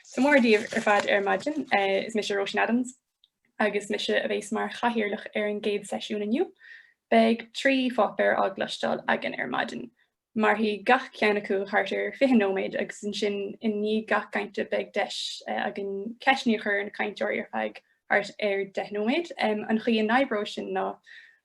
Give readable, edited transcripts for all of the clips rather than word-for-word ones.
So mór daoibh ar fad ar maidin, is mise Róisín Adams agus mise a bheas mar chathaoirleach ar an gcéad seisiún inniu. Beidh 3 pháipéar á gcloisteáil againn ar maidin. Mairfidh gach ceann acu thart ar 20 nóiméad agus ansin i ndiaidh gach cainte beidh deis againn ceisteanna a chur ar na cainteoirí ar feadh thart ar 10 nóiméad. An chaoi a n-oibreoidh sin ná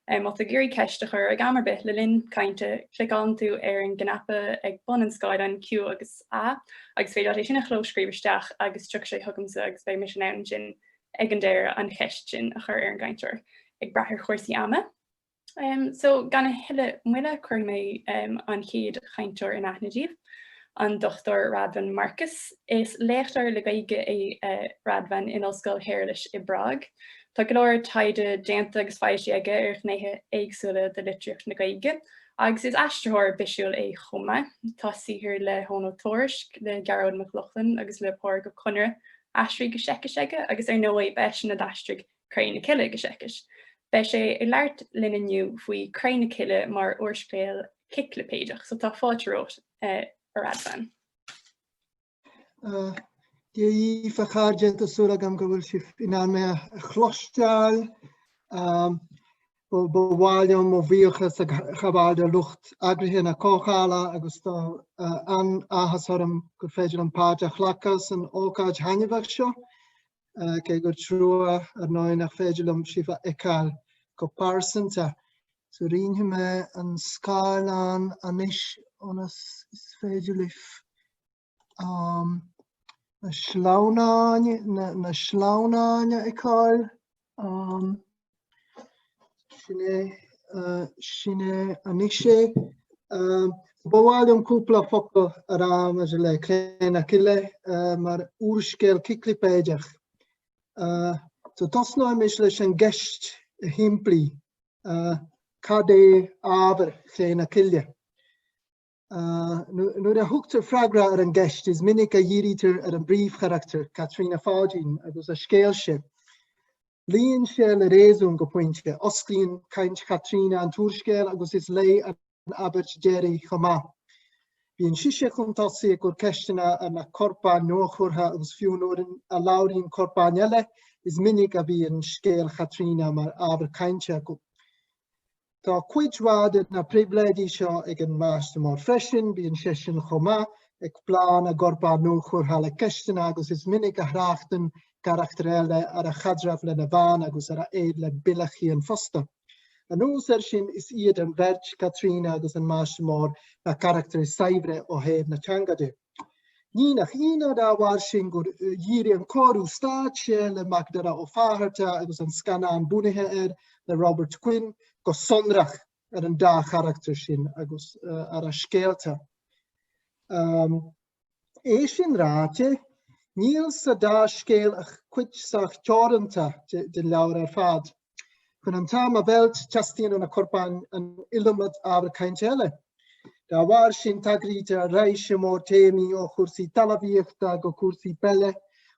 má tá tú ag iarraidh ceist a chur ag am ar bith le linn cainte, cliceálann tú ar an gcnaipe ag bun an scáileáin, Q agus A, agus féidir leat é sin a chlóscríobh isteach agus tiocfaidh sé chugamsa agus beidh mise in ann ansin ag an deireadh an cheist sin a chur ar an gcainteoir, ag brath ar chúrsaí ama. So gan a thuilleadh moille cuirfidh mé an chéad chainteoir in aithne daoibh, an Dr Radvan Markus. Is léachtóir le Gaeilge é Radvan in Ollscoil Shéarlais i bPrág. Tá go leor taighde déanta agus foilsithe aige ar ghnéithe éagsúla de litríocht na Gaeilge agus is aistritheoir bisiúil é chomh maith. Tá saothair le hEoghan Ó Tuairisg, le Gearóid Mac Lochlainn agus le Pádraig Ó Conaire aistrithe go Seicis aige agus ar ndóigh ba eisean a d'aistrigh Cré na Cille go Seicis. Beidh sé ag labhairt linn inniu faoi Cré na Cille mar úrscéal ciclipéideach, so tá fáilte romhat, a Radvan. Dia dhaoibh a chairde, tá súil agam go bhfuil sibh in ann mé a chloisteáil. Ba mhaith liom mo bhuíochas a ghabháil do lucht eagraithe na comhdhála agus tá an-áthas orm gur féidir liom páirt a ghlacadh san ócáid thaitneamhach seo. Cé gur trua, ar ndóigh, nach féidir liom sibh a fheiceáil go pearsanta. So roinnfidh mé an scáileán anois ionas is féidir libh na sleamhnáin, na sleamhnáin a fheiceáil. Sin é, sin é anois é. Ba mhaith liom cúpla focal a rá maidir le Cré na Cille mar úrscéal ciclipéideach. So tosnóimis leis an gceist shimplí, cad é ábhar Chré na Cille? Nuair a thugtar freagra ar an gceist, is minic a dhírítear ar an bpríomhcharachtar, Caitríona Pháidín, agus a scéal-se. Luíonn sé le réasún go pointe, osclaíonn caint Chaitríona an t-úrscéal agus is léi an abairt deiridh chomh maith. Bíonn sise chun tosaigh ag cur ceisteanna ar na corpáin nuachurtha agus fiú nuair a labhraíonn corpáin eile, is minic a bhíonn scéal Chaitríona mar ábhar cainte acu. Tá cuid mhaith de na pribhléidí seo ag an Máistir Mór freisin, bíonn seisean chomh maith ag plá na gcorpán nuachurtha le ceisteanna agus is minic a thráchtann carachtair eile ar a chaidreamh lena bhean agus ar a éad le Bille Chian fosta. Anuas air sin, is iad an bheirt, Caitríona agus an Máistir Mór, na carachtair is saibhre ó thaobh na teanga de. Ní nach ionadh dá bharr sin gur dhírigh an cóiriú stáitse le Macdara Ó Fátharta agus an scannán bunaithe air le Robert Quinn go sonrach ar an dá charachtar sin agus ar a scéalta. É sin ráite, níl sa dá scéal ach cuid sách teoranta den leabhar ar fad. Chun an t-am a mheilt, teastaíonn ó na corpáin an iliomad ábhar cainte eile. Dá bharr sin, tagraítear raidhse mór téamaí ó chúrsaí talmhaíochta go cúrsaí peile,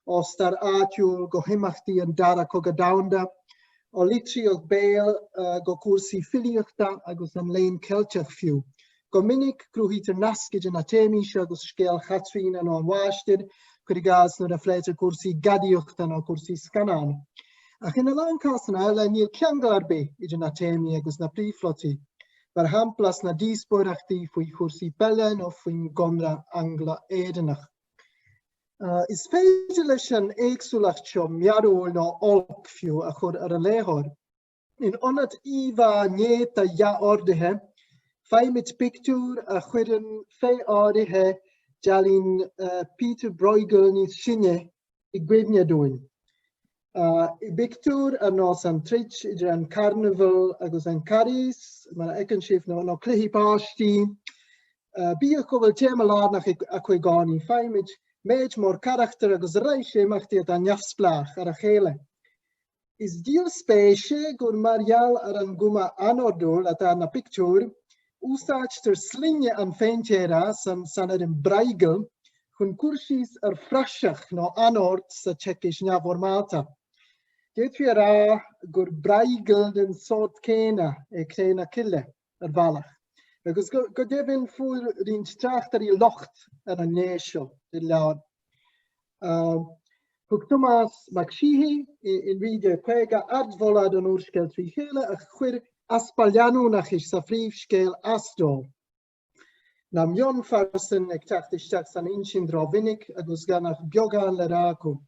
ó stair áitiúil go himeachtaí an Dara Cogadh Domhanda, ó litríocht béil go cúrsaí filíochta agus an Léann Ceilteach fiú. Go minic, cruthaítear nasc idir na téamaí seo agus scéal Chaitríona nó an Mháistir, cuir i gcás nuair a phléitear cúrsaí gadaíochta nó cúrsaí scannán. Ach ina lán cásanna eile, níl ceangal ar bith idir na téamaí agus na príomhphlotaí, mar shampla sna díospóireachtaí faoi chúrsaí peile nó faoin gConradh Angla-Éireannach. Is féidir leis an éagsúlacht seo mearbhall nó olc fiú a chur ar an léitheoir. In ionad íomhá néata dhea-ordaithe, faighimid pictiúr a chuireann féith áirithe d'ealaín Pieter Bruegel níos sine i gcuimhne dúinn. I bpictiúr ar nós an troid idir an carnabhal agus an Carghas, mar a fheiceann sibh, nó cluichí páistí, bíodh go bhfuil téama lárnach acu i gcónaí, faighimid méid mór carachtar agus raidhse imeachtaí atá neamhspleách ar a chéile. Is díol spéise gur mar gheall ar an gcuma anordúil atá ar na pictiúir, úsáidtear sloinne an phéintéara san fhoirm Brajgl chun cur síos ar phraiseach nó anord sa tSeicis neamhfhoirmeálta. D'fhéadfaí a rá gur Bruegel den sórt céanna é Cré na Cille, ar bhealach. Agus go deimhin fuair roinnt tráchtairí locht ar an ngné seo den leabhar. Thug Tomás Mac Síthigh in 1950 ardmholadh don úrscéal trí chéile ach chuir easpa leanúnachais sa phríomhscéal as dó. Na mionphearsain ag teacht isteach san insint rómhinic agus gan ach beagán le rá acu.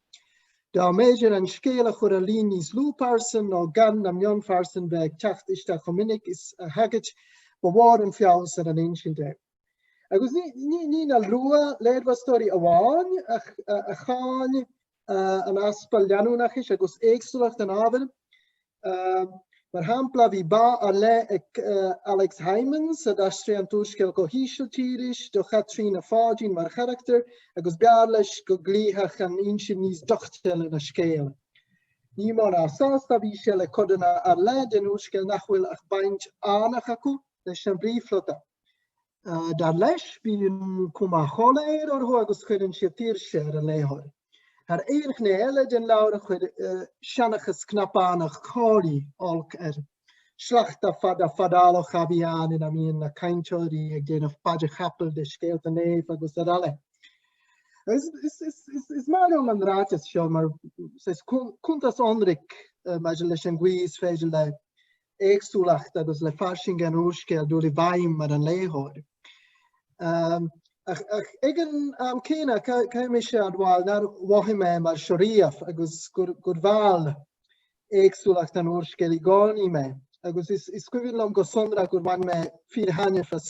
Dá mb'fhéidir an scéal a chur ar líon níos lú pearsan nó gan na mionphearsain bheith ag teacht isteach chomh minic is a thagaid, ba mhór an feabhas ar an insint é. Agus ní na luath-léirmheastóirí amháin a cháin an easpa leanúnachais agus éagsúlacht an ábhair. Mar shampla, bhí bá ar leith ag Alex Hijmans, a d'aistrigh an t-úrscéal go hÍsiltíris, do Chaitríona Pháidín mar charachtar agus b'fhearr leis go gcloífeadh an insint níos doichte lena scéal. Ní mó ná sásta a bhí sé le codanna ar leith den úrscéal nach bhfuil ach baint fhánach acu leis an bpríomhphlota. Dar leis, bíonn cuma shoiléir orthu agus cuireann siad tuirse ar an léitheoir. Thar aon ghné eile den leabhar, chuir seanchas cnapánach Chorley olc air. Sleachta fada fadálacha a bhí ann ina mbíonn na cainteoirí ag déanamh paidir chapaill de scéalta naomh agus araile. Is maith liom an ráiteas seo mar is cuntas ionraic maidir leis an gcaoi is féidir le éagsúlacht agus le fairsinge an úrscéil dul i bhfeidhm ar an léitheoir. Ach ag an am céanna, caithfidh mise a admháil nár mhothaigh mé mar seo riamh agus gur mheall éagsúlacht an úrscéil i gcónaí mé. Agus is cuimhin liom go sonrach gur bhain mé fíorthaitneamh as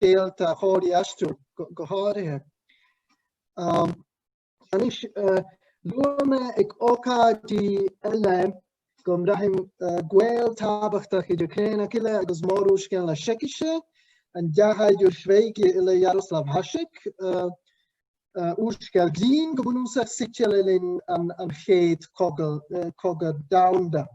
scéalta Chorley a aistriú go háirithe. Anois, luaigh mé ag ócáidí eile go mbraithim gaol tábhachtach idir Cré na Cille agus mórúrscéal na Seicise, an dea-shaighdiúir Švejk le Jaroslav Hašek, úrscéal grinn go bunúsach suite le linn an Chéad Chogadh Domhanda.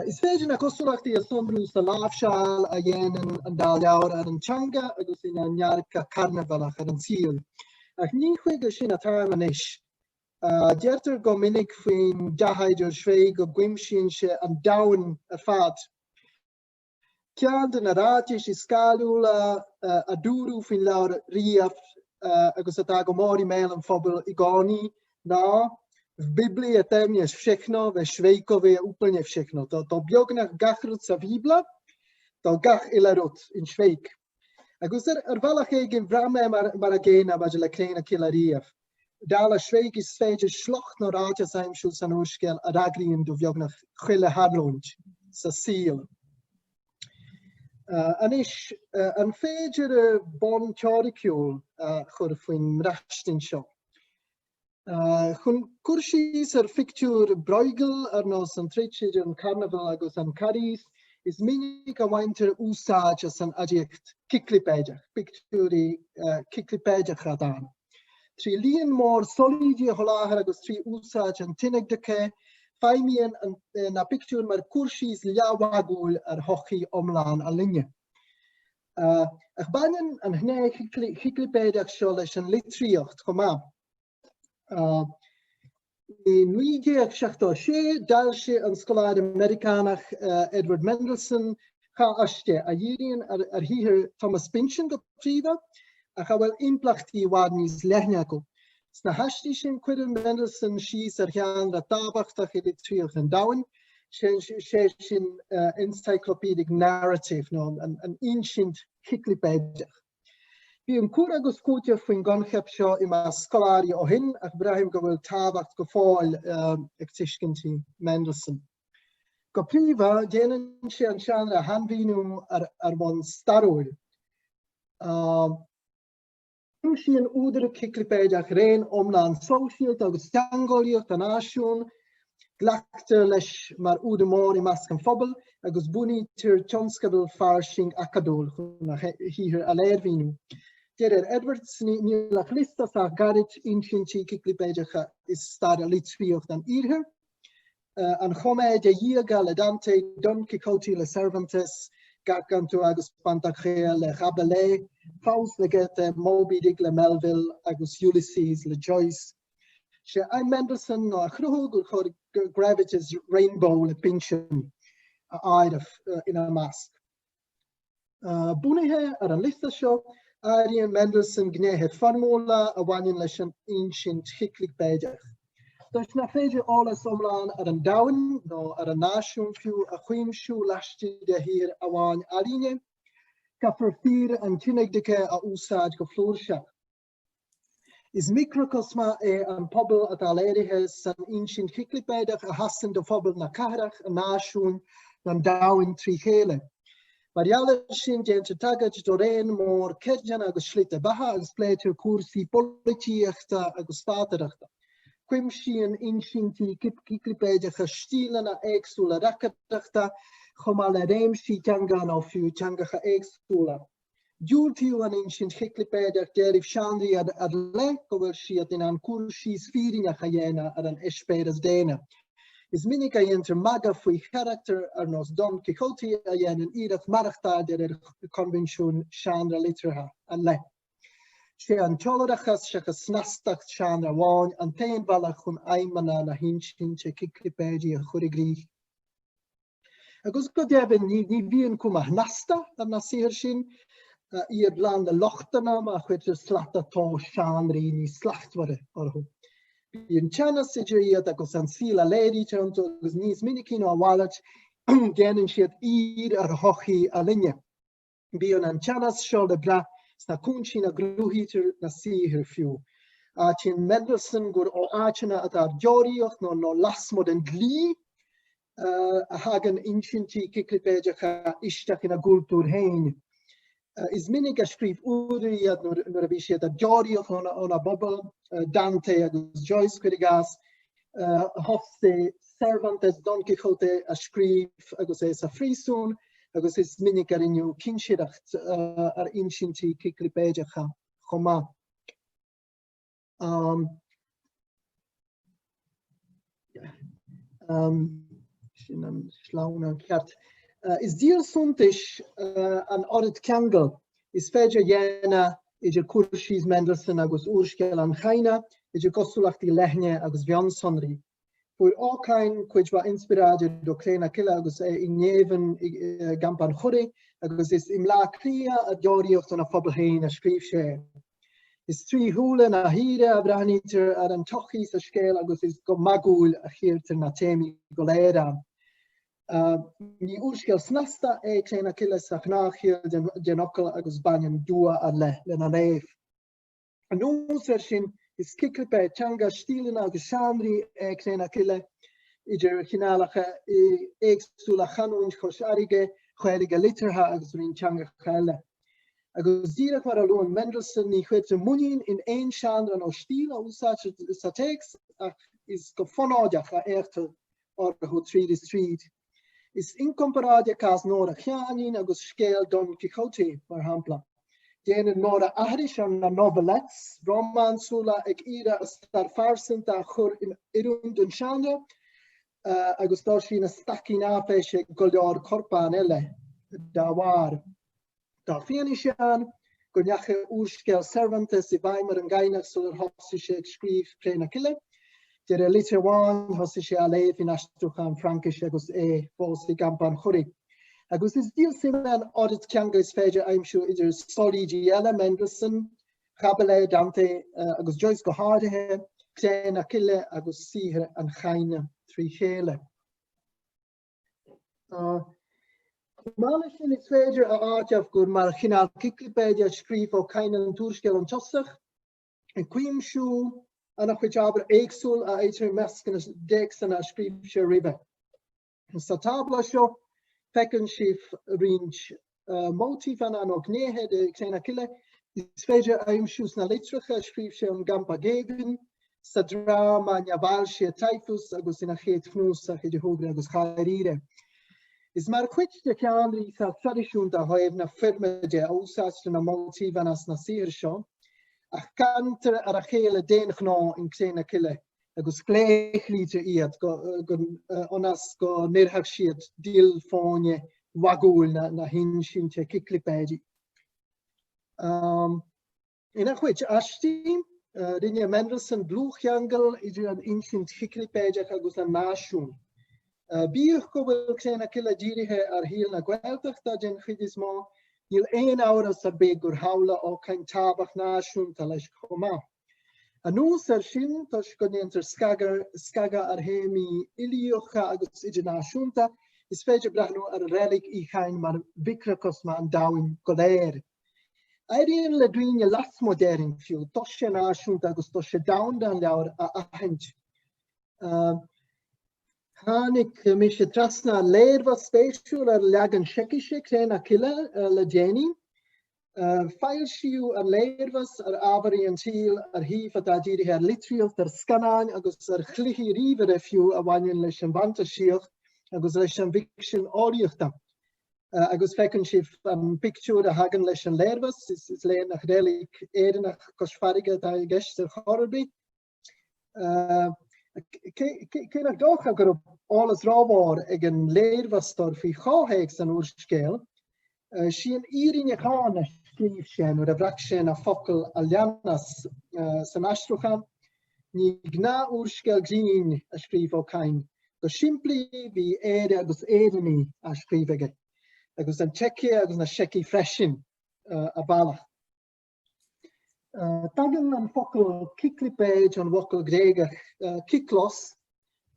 Is féidir na cosúlachtaí a sonrú sa láimhseáil a dhéanann an dá leabhar ar an teanga agus ina ndearcadh carnabhalach ar an saol. Ach ní chuige sin atáim anois. Deirtear go minic faoin dea-shaighdiúir Švejk go gcuimsíonn sé an domhan ar fad. Ceann de na ráitis is cáiliúla a dúradh faoin leabhar riamh agus atá go mór i mbéal an phobail i gcónaí ná V Biblii je téměř všechno, ve Švejkovi je úplně všechno. Tá beagnach gach rud sa Bhíobla, tá gach uile rud in Švejk. Agus ar bhealach éigin bhraith mé mar an gcéanna maidir le Cré na Cille riamh. Dála Švejk is féidir sliocht nó ráiteas a aimsiú san úrscéal a fhreagraíonn do bheagnach chuile tharlúint sa saol. Anois, an féidir bonn teoiriciúil a chur faoin mbraistint seo? Chun cur síos ar phictiúr Bruegel ar nós an troid idir an carnabhal agus an Carghas, is minic a bhaintear úsáid as an aidiacht ciclipéideach, pictiúirí ciclipéideacha atá ann. 3 líon mór solaoidí a sholáthar agus 3 úsáid an tsinecdoche, feidhmíonn na pictiúir mar cur síos leathmhagúil ar shochaí iomlán a linne. Ach baineann an ghné chiclipéideach seo leis an litríocht chomh maith. I 1976 d'fhoilsigh an scoláire Meiriceánach Edward Mendelson 2 aiste a dhíríonn ar shaothar Thomas Pynchon go príomha, ach a bhfuil impleachtaí i bhfad níos leithne acu. Sna haistí sin cuireann Mendelson síos ar sheánra tábhachtach i litríocht an domhain, sé sin encyclopedic narrative nó an insint chiclipéideach. Bíonn cur agus cúiteamh faoin gcoincheap seo i measc scoláirí ó shin ach braithim go bhfuil tábhacht go fóill ag tuiscintí Mendelson. Go príomha, déanann sé an seánra a shainmhíniú ar bhonn stairiúil. Cuimsíonn údar ciclipéideach raon iomlán sóisialta agus teangeolaíocht an náisiúin, glactar leis mar údar mór i measc an phobail agus bunaítear tionscadal fairsing acadúil chun a shaothar a léirmhíniú. De réir Edwards, níl ach liosta sách gairid insintí ciclipéideacha i stair litríocht an Iarthair. An Choiméide Dhiaga le Dante, Don Quixote le Cervantes, Gargantua agus Pantagruel le Rabelais, Faust le Goethe, Moby Dick le Melville agus Ulysses le Joyce. Sé aidhm Mendelson ná a chruthú gur chóir Gravity's Rainbow le Pynchon a áireamh ina measc. Bunaithe ar an liosta seo, Áiríonn Mendelsohn gnéithe foirmiúla a bhaineann leis an insint chiclipéideach. Toisc nach féidir eolas iomlán ar an domhan, nó ar an náisiún fiú, a chuimsiú laistigh de shaothar amháin ealaíne, caithfear fíor an tsinecdoche a úsáid go flúirseach. Is micreacosma é an pobal atá léirithe san insint chiclipéideach a sheasann do phobal na cathrach, an náisiúin, nó an domhain trí chéile. Mar gheall air sin, déantar tagairt do raon mór ceirdeanna agus slite beatha agus pléitear cúrsaí polaitíochta agus státaireachta. Cuimsíonn insintí ciclipéideacha stíleanna éagsúla reacaireachta, chomh maith le réimsí teanga nó fiú teangacha éagsúla. Diúltaíonn an insint chiclipéideach d'éilimh seánraí ar leith go bhfuil siad in ann cur síos fírinneach a dhéanamh ar an eispéireas daonna. Is minic a dhéantar magadh faoi charachtair ar nós Don Quixote a dhéanann iarracht maireachtáil de réir coinbhinsiúin seánra liteartha ar leith. Sé an t-iolrachas seachas snastacht seánra amháin an t-aon bhealach chun aidhmeanna na hinsinte ciclipéidí a chur i gcrích. Agus go deimhin, ní bhíonn cuma shnasta ar na saothair sin, iad lán le lochtanna má chuirtear slata tomhais seánraí níos slachtmhaire orthu. Bíonn teannas idir iad agus an saol a léirítear iontu agus níos minicí ná a mhalairt, déanann siad aoir ar shochaí a linne. Bíonn an teannas seo le brath sna cúinsí ina gcruthaítear na saothair fiú. Áitíonn Mendelsohn gur ó áiteanna atá ar deoraíocht nó lasmuigh den dlí a thagann insintí ciclipéideacha isteach ina gcultúr féin. Is minic a scríobh údair iad nuair a bhí siad ar deoraíocht óna bpobal, Dante agus Joyce, cuir i gcás. Thosaigh Cervantes Don Quixote a scríobh agus é sa phríosún agus is minic a rinneadh cinsireacht ar insintí ciclipéideacha chomh maith. Sin an sleamhnán ceart. Is díol suntais an oiread ceangal is féidir a dhéanamh idir cur síos Mendelsohn agus úrscéal an Chadhnaigh, idir cosúlachtaí leithne agus mhionsonraí. Fuair Ó Cadhain cuid mhaith inspioráide do Cré na Cille agus é i ngéibheann i gCampa an Churraigh agus is i mBleá Cliath ar deoraíocht óna phobal féin a scríobh sé é. Is trí shúile na haoire a bhreathnaítear ar an tsochaí sa scéal agus is go magúil a chíortar na téamaí go léir ann. Ní úrscéal snasta é Cré na Cille sa ghnáthchiall den fhocal agus baineann dua ar leith lena léamh. Anuas air sin, is ciclipéid teanga, stíleanna agus seánraí é Cré na Cille, idir chineálacha éagsúla chanúint Chois Fharraige, Ghaeilge liteartha agus roinnt teangacha eile. Agus díreach mar a luann Mendelsohn, ní chuirtear muinín in aon seánra nó stíl a úsáidtear sa téacs ach is go fonóideach a fhéachtar orthu tríd is tríd. Is inchomparáide cás Nóra Sheáinín agus scéal Don Quixote, mar shampla. Déanann Nóra aithris ar na novelettes rómánsúla ag iarraidh a stair phearsanta a chur in oiriúint don seánra agus tá sí ina staicín áiféise ag go leor corpán eile dá bharr. Tá fianaise ann go ndeachaigh úrscéal Cervantes i bhfeidhm ar an gCadhnach sular thosaigh sé ag scríobh Cré na Cille. De réir litir amháin, thosaigh sé á léamh in aistriúchán Fraincise agus é fós i gCampa an Churraigh. Agus is díol suime an oiread ceangal is féidir a aimsiú idir solaoidí eile Mendelsohn, Rabelais, Dante agus Joyce go háirithe, Cré na Cille agus saothar an Chadhnaigh trí chéile. Chomh maith leis sin, is féidir a áiteamh gur mar chineál ciclipéide a scríobh Ó Cadhain an t-úrscéal ón tosach, ag cuimsiú an-chuid ábhar éagsúil a fhaightear i measc na dtéacsanna a scríobh sé roimhe. Sa tábla seo, feiceann sibh roinnt móitífeanna nó gnéithe de Chré na Cille is féidir a aimsiú sna litreacha a scríobh sé ón gcampa géibhinn, sa dráma neamhfhoilsithe Typhus agus ina chéad chnuasach Idir Shúgradh agus Dháiríre. Is mar chuid de sheánraí sách traidisiúnta ó thaobh na foirme de a úsáidtear na móitífeanna sna saothair seo, ach cantar ar a chéile d'aon ghnó in Cré na Cille agus claochlaítear iad ionas go n-oirfeadh siad d'fhuil fóinne mhagúil na hinsinte ciclipéidí. Ina chuid aistí, rinne Mendelsohn dlúthcheangal idir an insint chiclipéideach agus an náisiún. Bíodh go bhfuil Cré na Cille dírithe ar shaol na Gaeltachta den chuid is mó, Níl aon amhras ar bith gur shamhlaigh Ó Cadhain tábhacht náisiúnta leis chomh maith. Anuas air sin, toisc go ndéantar scagadh ar théamaí uilíocha agus idirnáisiúnta, is féidir breathnú ar reilig Uí Chadhain mar mhicreacosma an domhain go léir. Éiríonn le daoine lasmuigh d'Éirinn fiú, toise náisiúnta agus toise domhanda an leabhair a aithint. Tháinig mise trasna léirmheas spéisiúil ar leagan Seicise, Cré na Cille, le déanaí. Foilsíodh an léirmheas ar ámharaí an tsaoil ar shuíomh atá dírithe ar litríocht, ar scannáin agus ar chluichí ríomhaire fiú a bhaineann leis an bhfantaisíocht agus leis an bhficsean eolaíochta. Agus feiceann sibh an pictiúr a thagann leis an léirmheas, is léir nach reilig Éireannach cois farraige atá i gceist ar chor ar bith. Cé nach dócha go raibh eolas rómhór ag an léirmheastóir faoi chomhthéacs an úrscéil, sí an fhírinne atá ann a scríobh sé nuair a bhreac sé na focail a leanas san aistriúchán, Ní gnáth-úrscéal grinn a scríobh Ó Cadhain. Go simplí, bhí Éire agus Éireannaigh á scríobh aige, agus an tSeicia agus na Seicigh freisin, ar bhealach. Tagann an focal ciclipéid ón bhfocal Gréagach kyklos,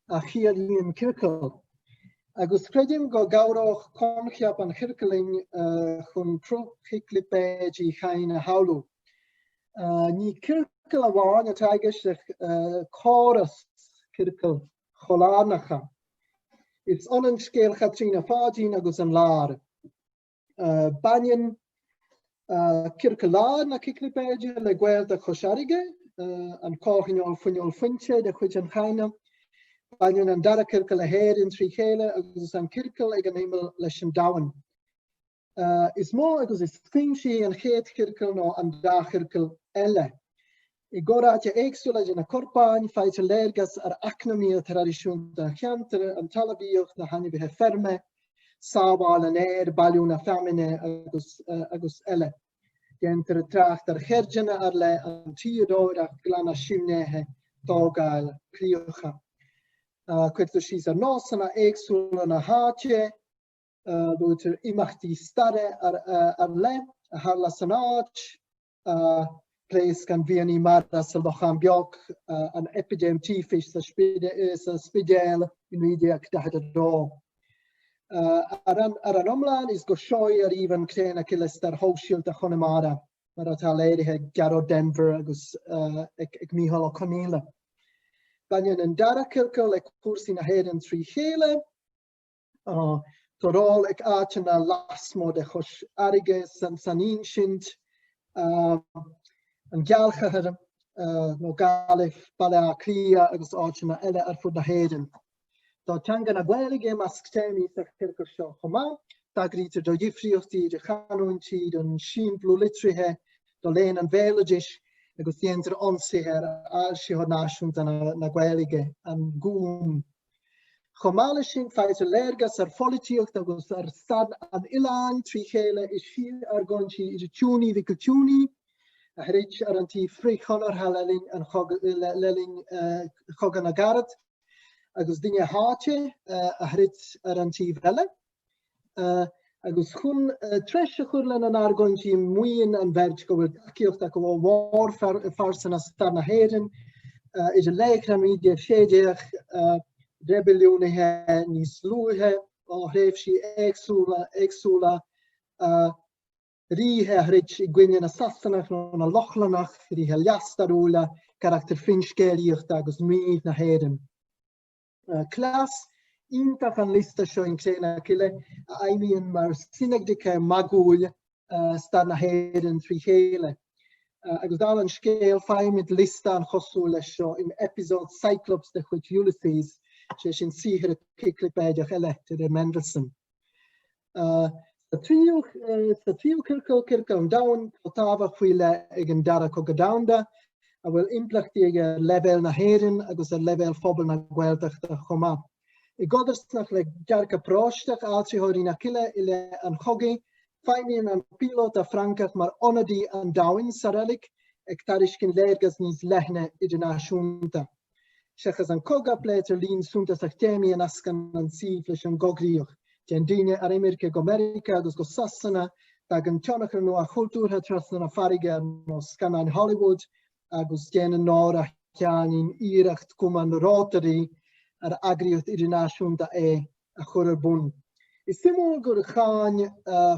a chiallaíonn ciorcal, agus creidim go gcabhródh coincheap an chiorcail linn chun cruth chiclipéid Uí Chadhain a shamhlú. Ní ciorcal amháin atá i gceist ach córas ciorcal chomhlárnacha. Is ionann scéal Chaitríona Pháidín agus an lár. Baineann ciorcal láir na ciclipéide le Gaeltacht Chois Fharraige, an comhthionól fuinneoil fuinte de chuid an Chadhnaigh. Baineann an dara ciorcal le hÉirinn trí chéile agus an ciorcal ag an imeall leis an domhan. Is mó agus is cuimsithí an chéad chiorcal ná an dá chiorcal eile. I gcomhráite éagsúla idir na corpáin, faightear léargas ar eacnamaíocht thraidisiúnta an cheantair, an talmhaíocht, na hainmhithe feirme, sábháil an fhéir, bailiú na feamainne agus eile. Déantar trácht ar cheirdeanna ar leith, an tuíodóireacht, glanadh simléithe, tógáil claíocha. Cuirtear síos ar nósanna éagsúla na háite, luaitear imeachtaí staire ar leith a tharla san áit, pléasc an mhianaigh mara sa Lochán Beag, an eipidéim tífis sa Spidéal i 1942. Ar an iomlán, is go seoigh a ríomhann Cré na Cille stair shóisialta Chonamara, mar atá léirithe ag Gearóid Denvir agus ag Mícheál Ó Conghaile. Baineann an dara ciorcal le cúrsaí na hÉireann trí chéile. Tá ról ag áiteanna lasmuigh de Chois Fharraige san insint, an Ghealchathair nó Gaillimh, Baile Átha Cliath agus áiteanna eile ar fud na hÉireann. Tá teanga na Gaeilge i measc téamaí sa chiorcal seo chomh maith. Tagraítear do dhifríochtaí idir chanúintí, don simpliú litrithe, do léann an bhéaloidis agus déantar ionsaithe ar fhoilsitheoir náisiúnta na Gaeilge, an Gúm. Chomh maith leis sin, faightear léargas ar pholaitíocht agus ar staid an oileáin trí chéile i síor-argóintí idir Tiúiní Mhicil Tiúiní, a throid ar an taobh frith-Chonartha le linn Chogadh na gCarad, agus duine na háite a throid ar an taobh eile. Agus chun treis a chur lena n-argóintí, maíonn an bheirt go bhfuil tacaíocht acu ó mhórphearsana stair na hÉireann, idir laochra 1916, reibiliúnaithe níos luaithe ó thréimhsí éagsúla, ríthe a throid i gcoinne na Sasanach nó na Lochlannach, ríthe leathstairiúla, carachtair finscéalaíochta agus naoimh na hÉireann. Cleas iontach an liosta seo in Cré na Cille a fheidhmíonn mar synecdoche magúil stair na hÉireann trí chéile. Agus dála an scéil, faighimid liosta an-chosúil leis seo in Episode Cyclops de chuid Ulysses, sé sin saothar ciclipéideach eile de réir Mendelsohn. Sa tríú ciorcal, Ciorcal an Domhain, tá tábhacht faoi leith ag an Dara Cogadh Domhanda, a bhfuil impleachtaí aige ar leibhéal na hÉireann agus ar leibhéal phobal na Gaeltachta chomh maith. I gcodarsnacht le dearcadh paróisteach áitritheoirí na Cille i leith an chogaidh, feidhmíonn an píolóta Francach mar ionadaí an domhain sa reilig, ag tairiscint léargas níos leithne idirnáisiúnta. Seachas an cogadh, pléitear líon suntasach téamaí a nascann an suíomh leis an gcoigríoch. Téann daoine ar imirce go Meiriceá agus go Sasana. Tagann tionchar nua-chultúrtha trasna na farraige ar nós scannáin Hollywood agus déanann Nóra Sheáinín iarracht Cumann Rotary, ar eagraíocht idirnáisiúnta é, a chur ar bun. Is suimiúil gur cháin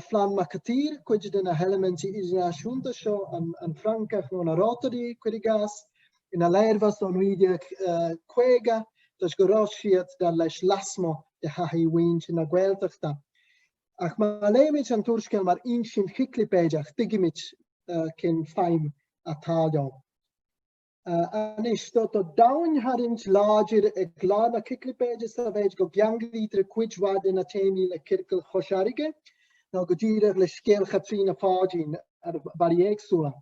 Flann Mac an tSaoir cuid de na heilimintí idirnáisiúnta seo, an Francach nó na Rotary, cuir i gcás, ina léirmheas ó 1950 toisc go raibh siad, dar leis, lasmuigh de thaithí mhuintir na Gaeltachta. Ach má léimid an t-úrscéal mar insint chiclipéideach, tuigimid cén feidhm atá leo. Anois, tá domhaintharraingt láidir ag lár na ciclipéide sa mhéid go gceanglaítear cuid mhaith de na téamaí le Ciorcal Chois Fharraige, nó go díreach le scéal Chaitríona Pháidín ar bhealaí éagsúla.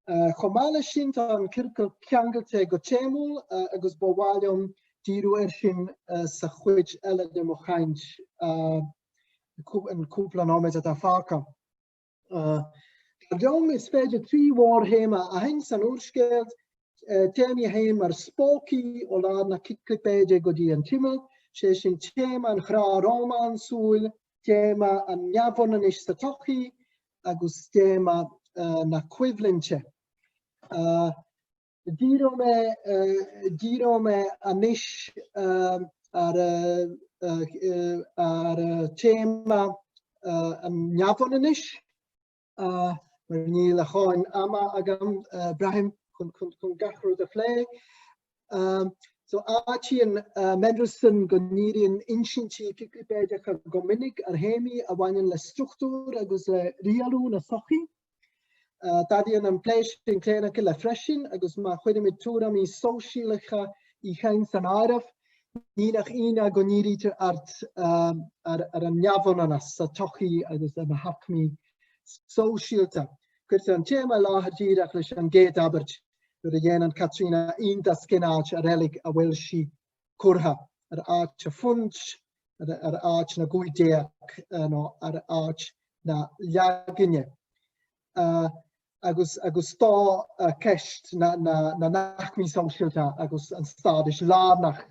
Chomh maith leis sin, tá an ciorcal ceangailte go téamúil agus ba mhaith liom díriú air sin sa chuid eile de mo chaint, an cúpla nóiméad atá fágtha. Dar liom, is féidir 3 mhórthéama a aithint san úrscéal, téamaí a théann mar spócaí ó lár na ciclipéide go dtí an t-imeall, sé sin téama an ghrá rómánsúil, téama an neamhionannais sa tsochaí agus téama na coimhlinte. Díreoidh mé, díreoidh mé anois ar ar téama an neamhionannais mar níl a dhóthain ama agam, braithim, chun gach rud a phlé. So áitíonn Mendelsohn go ndíríonn insintí ciclipéideacha go minic ar théamaí a bhaineann le struchtúr agus le rialú na sochaí. Tarlaíonn an plé sin Cré na Cille freisin agus má chuirimid tuairimí sóisialacha Uí Chadhain san áireamh, ní nach ionadh go ndírítear aird ar an neamhionannas sa tsochaí agus ar na haicmí sóisialta. Cuirtear an téama i láthair díreach leis an gcéad abairt nuair a dhéanann Caitríona iontas cén áit sa reilig a bhfuil sí curtha, ar áit a phunt, ar áit na gcúig déag nó ar áit na leagaine. Agus agus tá ceist na n-aicmí sóisialta agus an stádais lárnach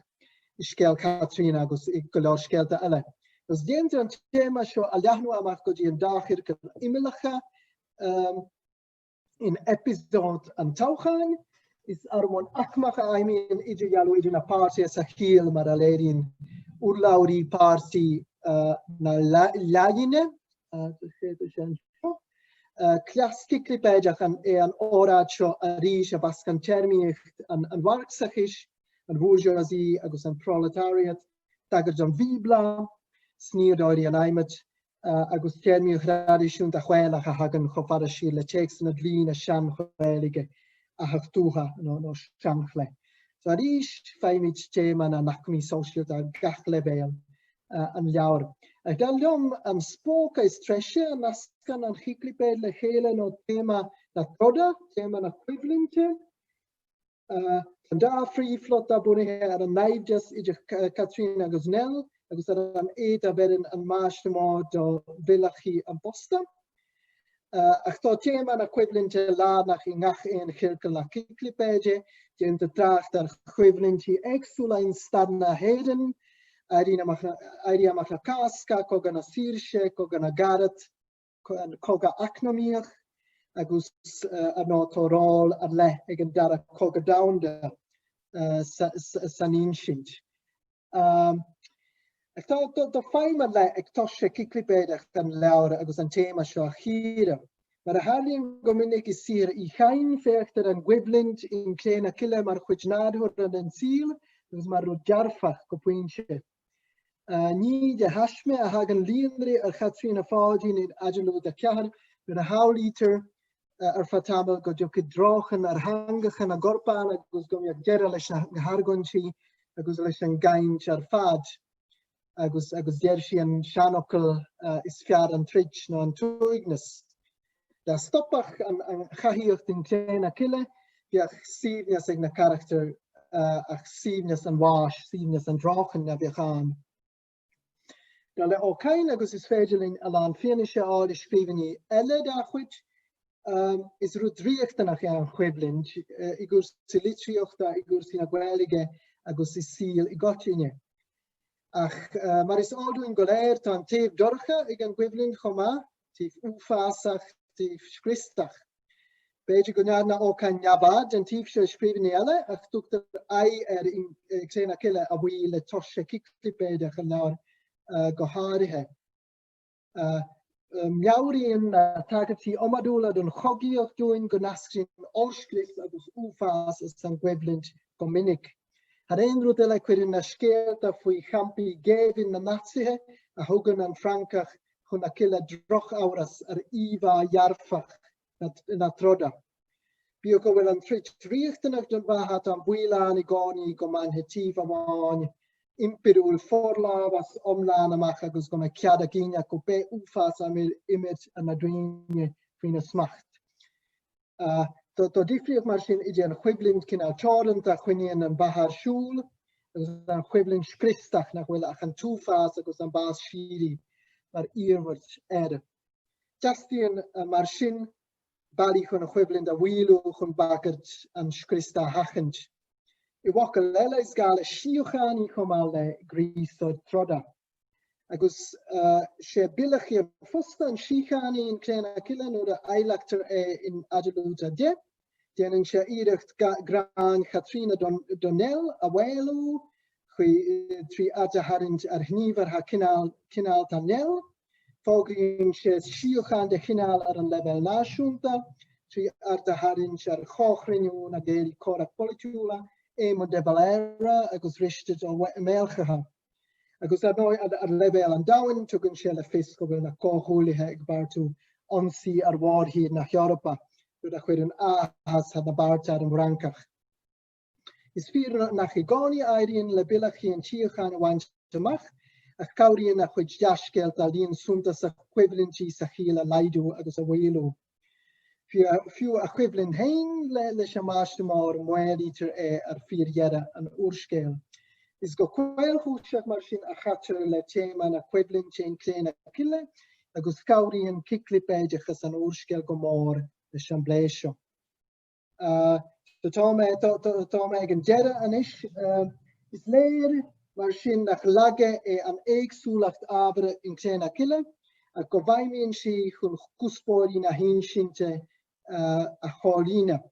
i scéal Chaitríona agus i go leor scéalta eile. Agus déantar an téama seo a leathnú amach go dtí an dá chiorcal imeallacha. In eipeasóid an toghcháin, is ar bhonn aicmeach a fheidhmíonn idirdhealú idir na páirtithe sa chiall mar a léiríonn urlabhraí Páirtí na Leagaine, Cleas ciclipéideach é an óráid seo arís a mheascann téarmaíocht an Mharxachais, an bourgeoisie agus an proletariat, tagairt don Bhíobla, snoíodóirí an adhmaid, agus téarmaíocht thraidisiúnta Ghaelach a thagann chomh fada siar le téacsanna dlí na Sean-Ghaeilge, Athach Tuatha nó Seanchlé. So arís, faighimid téama na n-aicmí sóisialta ar gach leibhéal an leabhair. Ach dar liom, an spóca is treise a nascann an chiclipéid le chéile ná téama na troda, téama na coimhlinte. Tá an dá phríomhphlota bunaithe ar an naimhdeas idir Caitríona agus Nell agus ar an éad a bheireann an Máistir Mór do mhilleachaí an phosta. Ach tá téama na coimhlinte lárnach i ngach aon chiorcal na ciclipéide. Déantar trácht ar choimhlintí éagsúla in stair na hÉireann, Éirí Amach na Cásca, Cogadh na Saoirse, Cogadh na gCarad, an cogadh eacnamaíoch agus ar ndóigh tá ról ar leith ag an Dara Cogadh Domhanda san insint. Ach tá feidhm ar leith ag toise ciclipéideach an leabhair agus an téama seo a chíoradh. Mar a tharlaíonn go minic i saothar Uí Chadhain, féachtar ar an gcoimhlint in Cré na Cille mar chuid nádúrtha den saol agus mar rud dearfach go pointe. Ní de thaisme a thagann líonrith ar Chaitríona Pháidín in Eadirlúid 4 nuair a shamhlaítear ar feadh tamaill go dtiocfaidh dreochain ar theangacha na gcorpán agus go mbeadh deireadh leis na hargóintí agus leis an gcaint ar fad agus agus deir sí an seanfhocal is fearr an troid ná an t-uaigneas. Dá stopfadh an chathaíocht in Cré na Cille, bheadh suaimhneas ag na carachtair ach suaimhneas an bháis, suaimhneas an dreochain a bheadh ann. Dar le Ó Cadhain, agus is féidir linn a lán fianaise a fháil i scríbhinní eile dá chuid, is rud riachtanach é an choimhlint i gcúrsaí litríochta, i gcúrsaí na Gaeilge agus i saol i gcoitinne. Ach mar is eol dúinn go léir, tá an taobh dorcha ag an gcoimhlint chomh maith. Taobh uafásach, taobh scriostach. B'fhéidir go ndearna Ó Cadhain neamhaird den taobh seo i scríbhinní eile, ach tugtar aghaidh air in Cré na Cille a bhuí le toise ciclipéideach an leabhair go háirithe. Meabhraíonn na tagairtí iomadúla don chogaíocht dúinn go n-eascraíonn ollscrios agus uafás as an gcoimhlint go minic. Thar aon rud eile cuireann na scéalta faoi champaí géibhinn na Naitsithe a thugann an Francach chun na cille drochamhras ar íomhá dhearfach na troda. Bíodh go bhfuil an troid riachtanach don bheatha, tá an baol ann i gcónaí go mbainfidh taobh amháin impiriúil forlámhas iomlán amach agus go mbeidh cead a gcinn acu pé uafás a imirt ar na daoine faoina smacht. Tá difríocht mar sin idir an choimhlint cineál teoranta a choinníonn an bheatha ar siúl agus an choimhlint scriostach nach bhfuil ach an t-uafás agus an bás síoraí mar iarmhairt air. Teastaíonn mar sin bealaí chun an choimhlint a mhaolú chun bagairt an scriosta a sheachaint. I bhfocail eile, is gá le síochánaí chomh maith le gríosóir troda. Agus sé Bill Chiar fosta an síochánaí in Cré na Cille nuair a adhlactar é in Eadarlúid 10. Déanann sé iarracht gráin Chaitríona do Nell a mhaolú trí aird a tharraingt ar ghníomhartha cineálta Nell. Fógraíonn sé síocháin de chineál ar an leibhéal náisiúnta trí aird a tharraingt ar chomhchruinniú na gcéirí comhrac polaitiúla, Éamon de Valera agus Risteard Ó Maolchatha. Agus ar ndóigh, ar leibhéal an domhain, tugann sé le fios go bhfuil na comhghuaillithe ag beartú ionsaí ar mhórthír na hEorpa, rud a chuireann áthas thar na bearta ar an bhFrancach. Is fíor nach i gcónaí a éiríonn le Billeachaí an tsíocháin a bhaint amach, ach cabhraíonn a chuid dea-scéalta líon suntasach coimhlintí sa chiall a laghdú agus a mhaolú. Fiú a choimhlint féin leis an Máistir Mór, maolaítear é ar fíordheireadh an úrscéil. Is go caolchúiseach mar sin a chaitear le téama na coimhlinte in Cré na Cille agus cabhraíonn ciclipéideachas an úrscéil go mór leis an bplé seo. Tá mé tá mé ag an deireadh anois. Is léir mar sin nach laige é an éagsúlacht ábhair in Cré na Cille ach go bhfeidhmíonn sí chun cuspóirí na hinsinte a chomhlíonadh.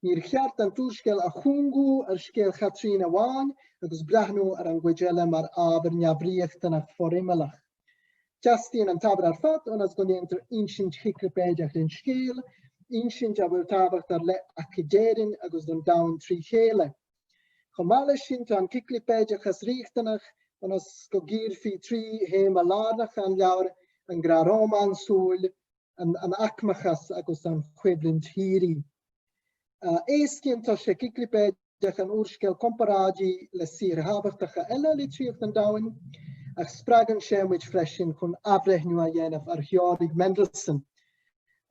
Níor cheart an t-úrscéal a chúngú ar scéal Chaitríona amháin agus breathnú ar an gcuid eile mar ábhar neamhriachtanach forimeallach. Teastaíonn an t-ábhar ar fad ionas go ndéantar insint chiclipéideach den scéal, insint a bhfuil tábhacht ar leith aici d'Éirinn agus don domhan trí chéile. Chomh maith leis sin, tá an ciclipéideachas riachtanach ionas go gcíorfaí 3 théama lárnacha an leabhair, an grá rómánsúil, an aicmeachas agus an choimhlint shíoraí. Éascaíonn toise ciclipéideach an úrscéil comparáidí le saothair thábhachtacha eile litríocht an domhain, ach spreagann sé muid freisin chun athbhreithniú a dhéanamh ar theoiric Mendelssohn.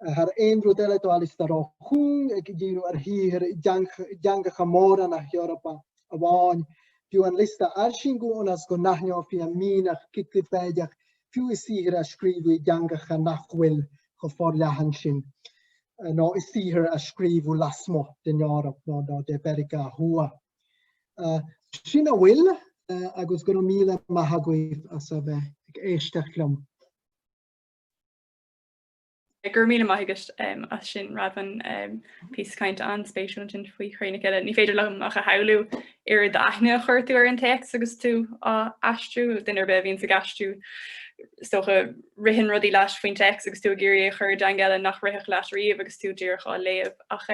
Thar aon rud eile, tá a liosta róchúng ag díriú ar shaothair i dteangacha móra na hEorpa amháin. B'fhiú an liosta a fhairsingiú ionas go n-aithneofaí an mianach ciclipéideach fiú i saothair a scríobhadh i dteangacha nach bhfuil chomh forleathan sin. nó i saothair a scríobhadh lasmuigh den Eoraip nó de Mheiriceá Thuaidh. Sin a bhfuil agus go raibh míle maith agaibh as a bheith ag éisteacht liom. Go raibh míle maith agat as sin, Radvan. Píosa cainte an-spéisiúil ansin faoi Chré na Cille. Ní féidir liom ach a shamhlú oiread aithne a chuir tú ar an téacs agus tú á aistriú, duine ar bith a bhíonns ag aistriú is dócha ritheann rudaí leat faoin téacs agus tú ag iarraidh é a chur i dteanga eile nach rithfeadh leat riamh agus tú díreach á léamh. Ach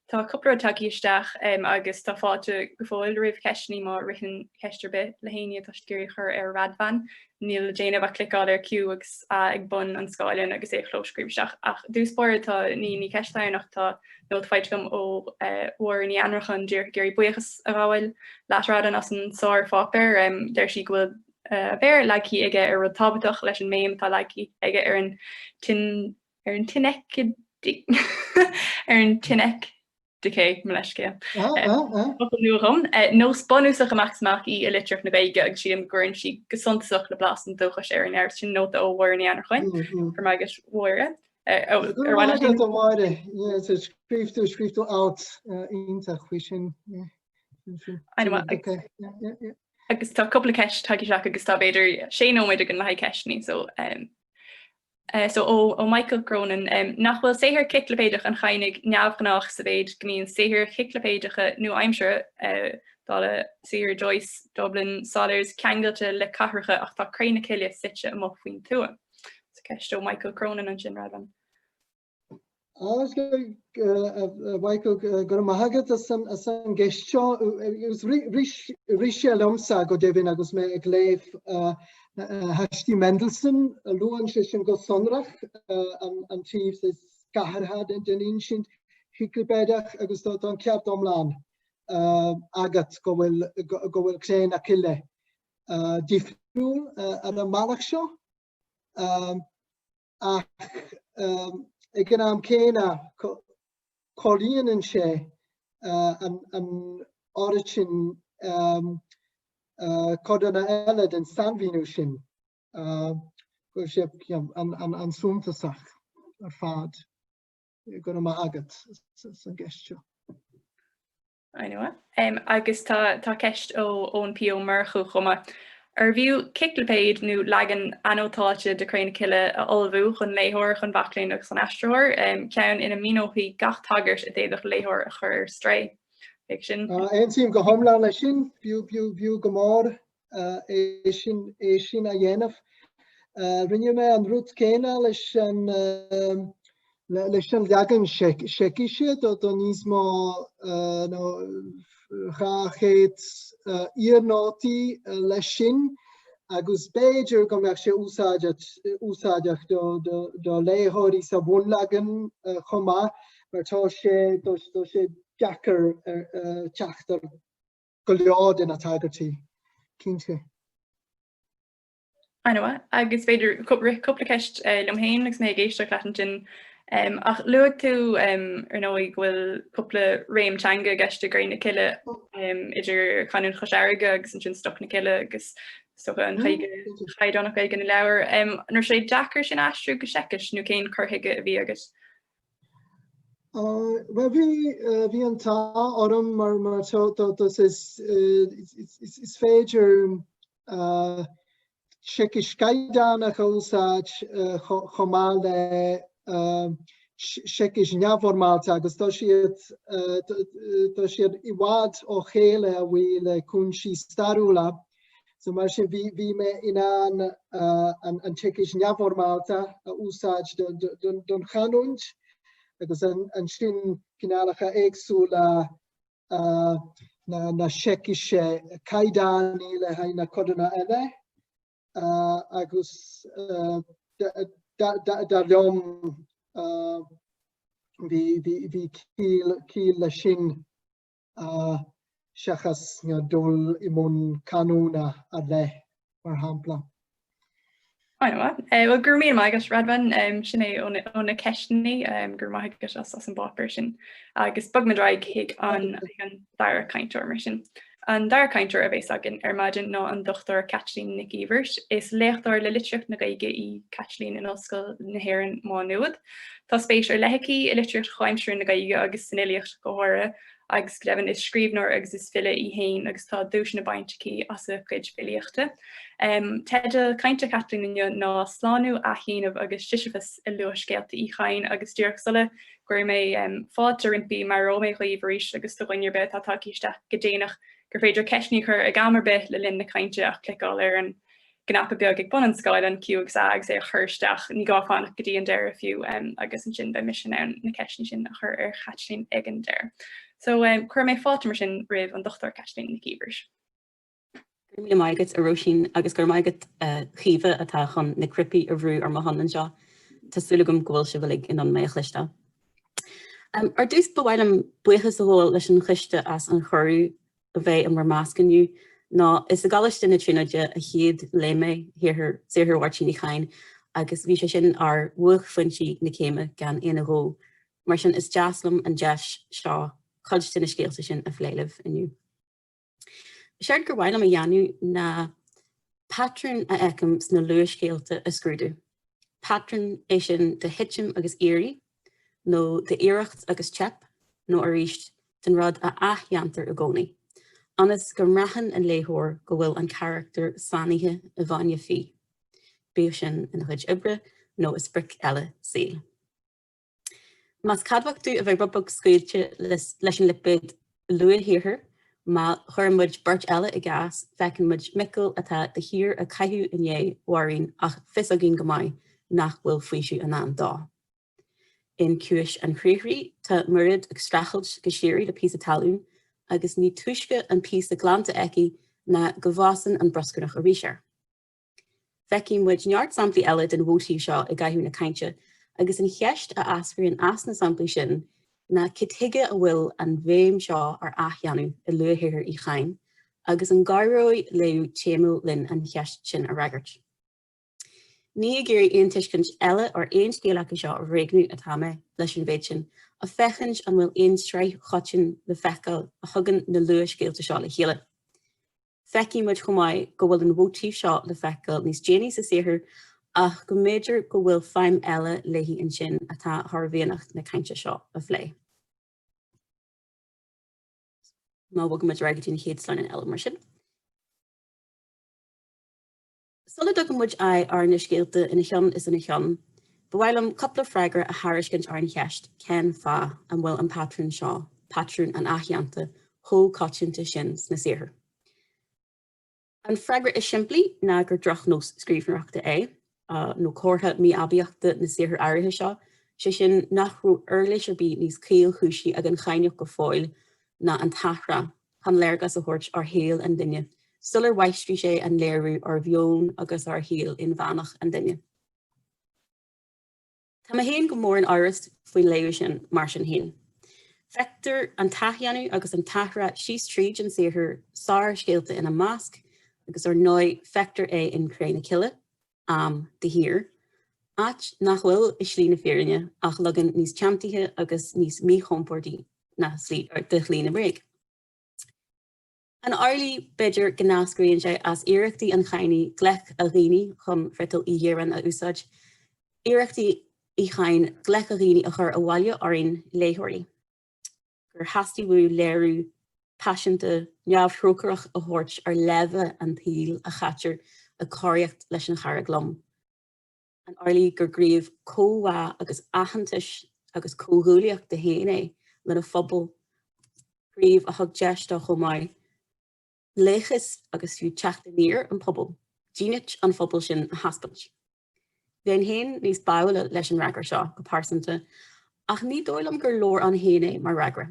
tá cúpla rud tagtha isteach agus tá fáilte go fóill roimh cheisteanna má ritheann ceist ar bith le héinne atá siad ag iarraidh a chur ar Radvan. Níl le déanamh ach cliceáil ar Q agus A ag bun an scáileáin agus é a chlóscríobh isteach. Ach i dtús báire tá ní ní ceist ann ach tá nóta faighte agam ó Mháire Ní Annracháin díreach ag iarraidh buíochas a ghabháil leat Radvan as an sárpháipéar. Deir sí go bhfuil a mhéar leagtha aige ar rud tábhachtach leis an mbéim atá leagtha aige ar an tin ar an tineic ar an tineic mo leithscéal. Focal nua dhom. Nós bunúsach amach is amach í i litríocht na Gaeilge agus sílim go gcuireann sí go suntasach le blas an dúchais ar an leabhar. Sin nóta ó Mháire Ní Annracháin. Go raibh maith agat Mháire. Ar mhaith leat a Mháire, scríobh tú scríobh tú alt iontach faoi sin. Agus tá cúpla ceist tagtha isteach agus tá b'fhéidir sé nóiméad againn le haghaidh ceisteanna so um. So ó Michael Cronin, nach bhfuil saothar ciclipéideach an Chadhnaigh neamhghnách sa mhéid go mbíonn saothair chiclipéideacha nua-aimseartha, dála saothar Joyce, Dublin, Sollers, ceangailte le cathracha ach tá Cré na Cille suite amuigh faoin tuath? So ceist ó Michael Cronin ansin, Radvan. A Mhichael, go raibh maith agat as an gceist seo. Agus rith sé liomsa go deimhin agus mé ag léamh haistí Mendelsohn, luann sé sin go sonrach an taobh cathartha den insint chiclipéideach agus tá an ceart iomlán agat go bhfuil Cré na Cille difriúil ar an mbealach seo. Ach ag an am céanna, comhlíonann sé an oiread sin codanna eile den sainmhíniú sin go bhfuil sé an-suntasach ar fad. Go raibh maith agat as an gceist seo. An-mhaith. Agus tá tá ceist ó Eoin P. Ó Murchú chomh maith. Arbh fhiú ciclipéid nó leagan anótáilte de Cré na Cille a ullmhú don léitheoir, don mhac léinn agus don aistritheoir, ceann ina míneofaí gach tagairt a d'fhéadfadh léitheoir a chur ar strae? Bheadh sin. Aontaím go hiomlán leis sin. B'fhiú, b'fhiú, b'fhiú go mór é sin, é sin a dhéanamh. Rinne mé an rud céanna leis an leis an leagan Seicise do níos mó ná 200 iarnótaí leis sin agus b'fhéidir go mbeadh sé úsáideach do léitheoirí sa bhunleagan chomh maith mar tá sé tá sé deacair teacht ar go leor de na tagairtí, cinnte. An-mhaith. Agus b'fhéidir rith cúpla ceist liom féin agus mé ag éisteacht leat ansin. Ach luaigh tú ar ndóigh go bhfuil cúpla réim teanga i gceist i gCré na Cille idir chanúint Chois Fharraige agus ansin Stoc na Cille agus is dócha an Ghaeilge chaighdeánach Gaeilge na leabhar. An raibh sé deacair sin a aistriú go Seicis nó cén cur chuige a bhí agat? Bhuel bhí bhí an t-ádh orm mar mar is is féidir Seicis caighdeánach a úsáid chomh maith le Seicis neamhfhoirmeálta agus tá siad tá siad i bhfad ó chéile a bhuí le cúinsí stairiúla. So mar sin bhí bhí mé in ann an an tSeicis neamhfhoirmeálta a úsáid don don chanúint agus ansin cineálacha éagsúla na na Seicise caighdeánaí le haghaidh na codanna eile agus dar liom bhí bhí bhí ciall ciall leis sin. seachas dul i mbun canúna ar leith, mar shampla. An-mhaith. Bhuel, go raibh míle maith agat, Radvan. Sin é ó na ceisteanna. Go raibh maith agat as an bpáipéar sin. Agus bogfaimid ar aghaidh chuig an dara cainteoir mar sin. An dara cainteoir a bheas againn ar maidin ná an Dr Caitlín Nic Íomhair. Is léachtóir le litríocht na Gaeilge í Caitlín in Ollscoil na hÉireann, Má Nuad. Tá spéis ar leith aici i litríocht chomhaimseartha na Gaeilge agus san fhilíocht go háirithe agus go deimhin is scríbhneoir agus is file í féin agus tá duaiseanna bainte aici as a cuid filíochta. Teideal cainte Chaitlín inniu ná 'Slánú, Athdhéanamh agus Siseafas i Luathscéalta Uí Chadhain' agus díreach sula gcuirfidh mé fáilte roimpi, meabhróidh mé dhaoibh arís agus do dhuine ar bith atá tagtha isteach go déanach gur féidir ceisteanna a chur ag am ar bith le linn na cainte ach cliceáil ar an gcnaipe beag ag bun an scáileáin, Q agus A, agus é a chur isteach. Ní gá fanacht go dtí an deireadh fiú agus ansin beidh mise in ann na ceisteanna sin a chur ar Chaitlín ag an deireadh. So cuirfidh mé fáilte mar sin roimh an Dr Caitlín Nic Íomhair. Go raibh míle maith agat, a Róisín, agus go raibh maith agat, a Chaoimhe, atá chun na cnaipí a bhrú ar mo shon anseo. Tá súil agam go bhfuil sibh uilig in ann mé a chloisteáil. Ar dtús, ba mhaith liom buíochas a ghabháil leis an choiste as an chuireadh a bheith i bhur measc inniu, nó is i gColáiste na Tríonóide a chéad léigh mé saothar Mháirtín Uí Chadhain agus bhí sé sin ar bhuaicphointí na céime gan aon agó. Mar sin, is deas liom an deis seo cuid de na scéalta sin a phlé libh inniu. Séard gur mhaith liom a dhéanamh ná patrún a fheicim sna luathscéalta a scrúdú. Patrún é sin de thitim agus éirí, nó d'iarracht agus teip, nó arís den rud a athdhéantar i gcónaí, ionas go mbraitheann an léitheoir go bhfuil an carachtar sáinnithe i bhfáinne fí, bíodh sin ina chuid oibre nó i sprioc eile saoil. Más ceadmhach tú a bheith rud beag scaoilte leis an lipéad luathshaothar, má chuireann muid beirt eile i gcás, feiceann muid Micil atá de shíor ag caitheamh i ndiaidh Mháirín ach fios againn go maith nach bhfuil faoiseamh i ndán dó. In Ciumhais an Chriathraigh, tá Mairéad ag streachailt go síoraí le píosa talún agus ní túisce an píosa glanta aici ná go bhfásann an bruscarnach arís air. Feicfidh muid neart samplaí eile den mhóitíf seo i gcaitheamh na cainte agus an cheist a eascraíonn as na samplaí sin ná cad chuige a bhfuil an bhéim seo ar athdhéanamh i luathshaothar Uí Chadhain agus an gcabhróidh léamh téamúil linn an cheist sin a fhreagairt. Ní ag iarraidh aon tuiscint eile ar aon scéal acu seo a bhréagnú atá mé leis an mhéid sin, ach féachaint an bhfuil aon sraith choiteann le feiceáil a thugann na luathscéalta seo le chéile. Feicfidh muid chomh maith go bhfuil an mhóitíf seo le feiceáil níos déanaí sa saothar ach go mb'fhéidir go bhfuil feidhm eile léi ansin atá thar mhianach na cainte seo a phlé. Má bhogann muid ar aghaidh go dtí an chéad sleamhnán eile mar sin. Sula dtugann muid aghaidh ar na scéalta ina cheann is ina cheann, ba mhaith liom cúpla freagra a thairiscint ar an cheist cén fáth an bhfuil an patrún seo, patrún an athdhéanta, chomh coitianta sin sna saothair. An freagra is simplí ná gur drochnós scríbhneoireachta é, nó comhartha mí-aibíochta na saothar áirithe seo, sé sin nach raibh uirlis ar bith níos caolchúisí ag an Chadhnach go fóill ná an t-athrá chun léargas a thabhairt ar shaol an duine sular mháistrigh sé an léiriú ar mheon agus ar shaol inmheánach an duine. Tá mé féin go mór in amhras faoin léamh sin, mar sin féin. Feictear an t-athdhéanamh agus an t-athrá síos tríd an saothar, sárscéalta ina measc, agus ar ndóigh feictear é in Cré na Cille, Am, de shíor, áit nach bhfuil i slí na fírinne ach leagan níos teanntaithe agus níos míchompordaí ná de shlí na mbréag. An amhlaidh, b'fhéidir, go n-eascraíonn sé as iarrachtaí an Chadhnaigh gleic a dhaoine, chun friotal Uí Dhireáin a úsáid, iarrachtaí Uí Chadhain gleic a dhaoine a chur abhaile orainn léitheoirí, gur theastaigh uaidh léiriú paiseanta neamhthrócaireach a thabhairt ar leimhe an tsaoil a chaitear ag coraíocht leis an charraig lom. An amhlaidh gur gníomh comhbhá agus aitheantais agus comhghuaillíochta féin é lena phobal, gníomh a thug deis dó chomh maith laochas agus fiú teacht aniar an phobail, dínit an phobail sin a thaispeáint? Bheinn féin níos báúla leis an fhreagra seo, go pearsanta, ach ní dóigh liom gur leor ann féin é mar fhreagra.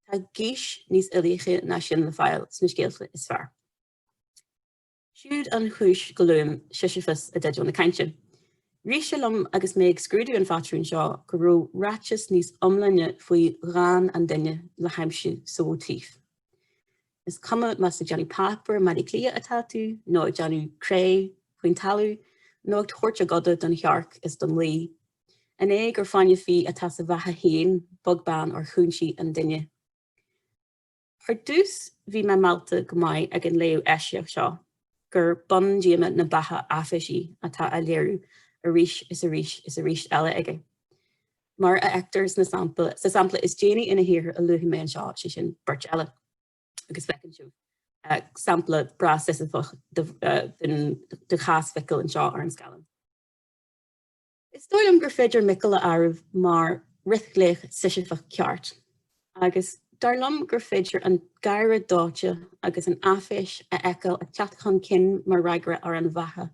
Tá gaois níos uilíche ná sin le fáil sna scéalta is fearr. Siúd an chúis go luaim Siseafas i dteideal na cainte. Rith sé liom agus mé ag scrúdú an phatrúin seo go raibh ráiteas níos iomláine faoi dhán an duine le haimsiú sa mhóitíf. Is cuma más ag déanamh páipéir i mBaile Átha Cliath atá tú, nó ag déanamh cré faoin talamh, nó ag tabhairt a gcoda don chearc is don lao. An é gur fáinne fí atá sa bheatha féin, beag beann ar chúinsí an duine? Ar dtús bhí mé meallta go maith ag an léamh eisiach seo gur bundíoma na beatha áiféisí atá á léiriú arís is arís is arís eile aige. Mar a fheictear sna sampla, sa sampla is déanaí ina shaothar a luafaidh mé anseo, sé sin beirt eile. Agus feiceann sibh sampla breá Siosafach de chás Mhicil anseo ar an scáileán. Is dóigh liom gur féidir Micil a áireamh mar fhrithghlaoch Siseafach ceart, agus dar liom gur féidir an gáire dóite agus an áiféis a fheiceáil ag teacht chun cinn mar fhreagra ar an bheatha,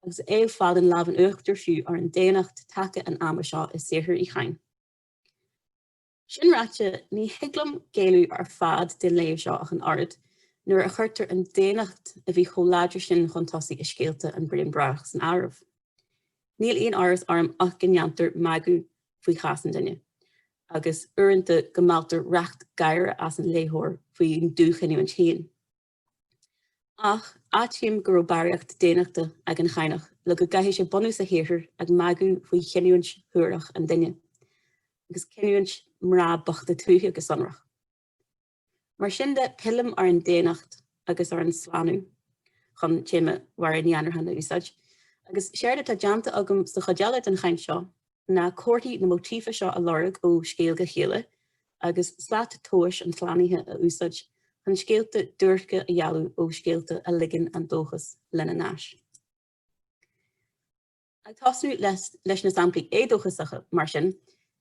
agus é ag fáil an lámh in uachtar fiú ar an daonnacht taca an ama seo i saothar Uí Chadhain. Sin ráite, ní thig liom géilleadh ar fad den léamh seo ach an oiread, nuair a chuirtear an daonnacht a bhí chomh láidir sin chun tosaigh i scéalta An Braon Broghach san áireamh. Níl aon amhras orm ach go ndéantar magadh faoi chás an duine, agus uaireanta go mealltar racht gáire as an léitheoir faoin dúchinniúint féin. Ach áitím go raibh barraíocht daonnachta ag an Chadhnach le go gcaithfeadh sé bunús a shaothair ag magadh faoi chinniúint shuarach an duine, agus cinniúint mná bochta tuaithe go sonrach. Mar sin de, pillim ar an daonnacht agus ar an slánú, chun téama Mháire Ní Annracháin a úsáid, agus séard atá déanta agam sa chuid eile den chaint seo ná comharthaí na móitífe seo a lorg ó scéal go chéile agus slat tomhais an tslánaithe a úsáid chun scéalta duairce a dhealú ó scéalta a ligeann an dóchas lena n-ais. Ag tosnú leis na samplaí éadóchasacha, mar sin,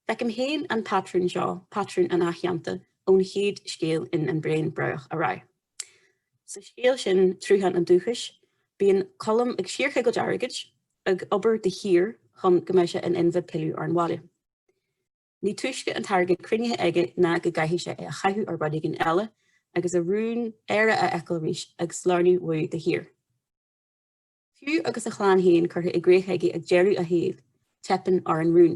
feicim féin an patrún seo, patrún an athdhéanta, ón chéad scéal in An Braon Broghach ar aghaidh. Sa scéal sin, Triúchán an Dúchais, bíonn Colm ag síorchoigilt airgid, ag obair de shíor chun go mbeidh sé in inmhe pilleadh ar an bhaile. Ní túisce an t-airgead cruinnithe aige ná go gcaithfidh sé é a chaitheamh ar rud éigin eile, agus a rún Éire a fheiceáil arís ag sleamhnú uaidh de shíor. Fiú agus a chlann féin curtha i gcrích aige ag deireadh a shaoil, teipeann ar an rún.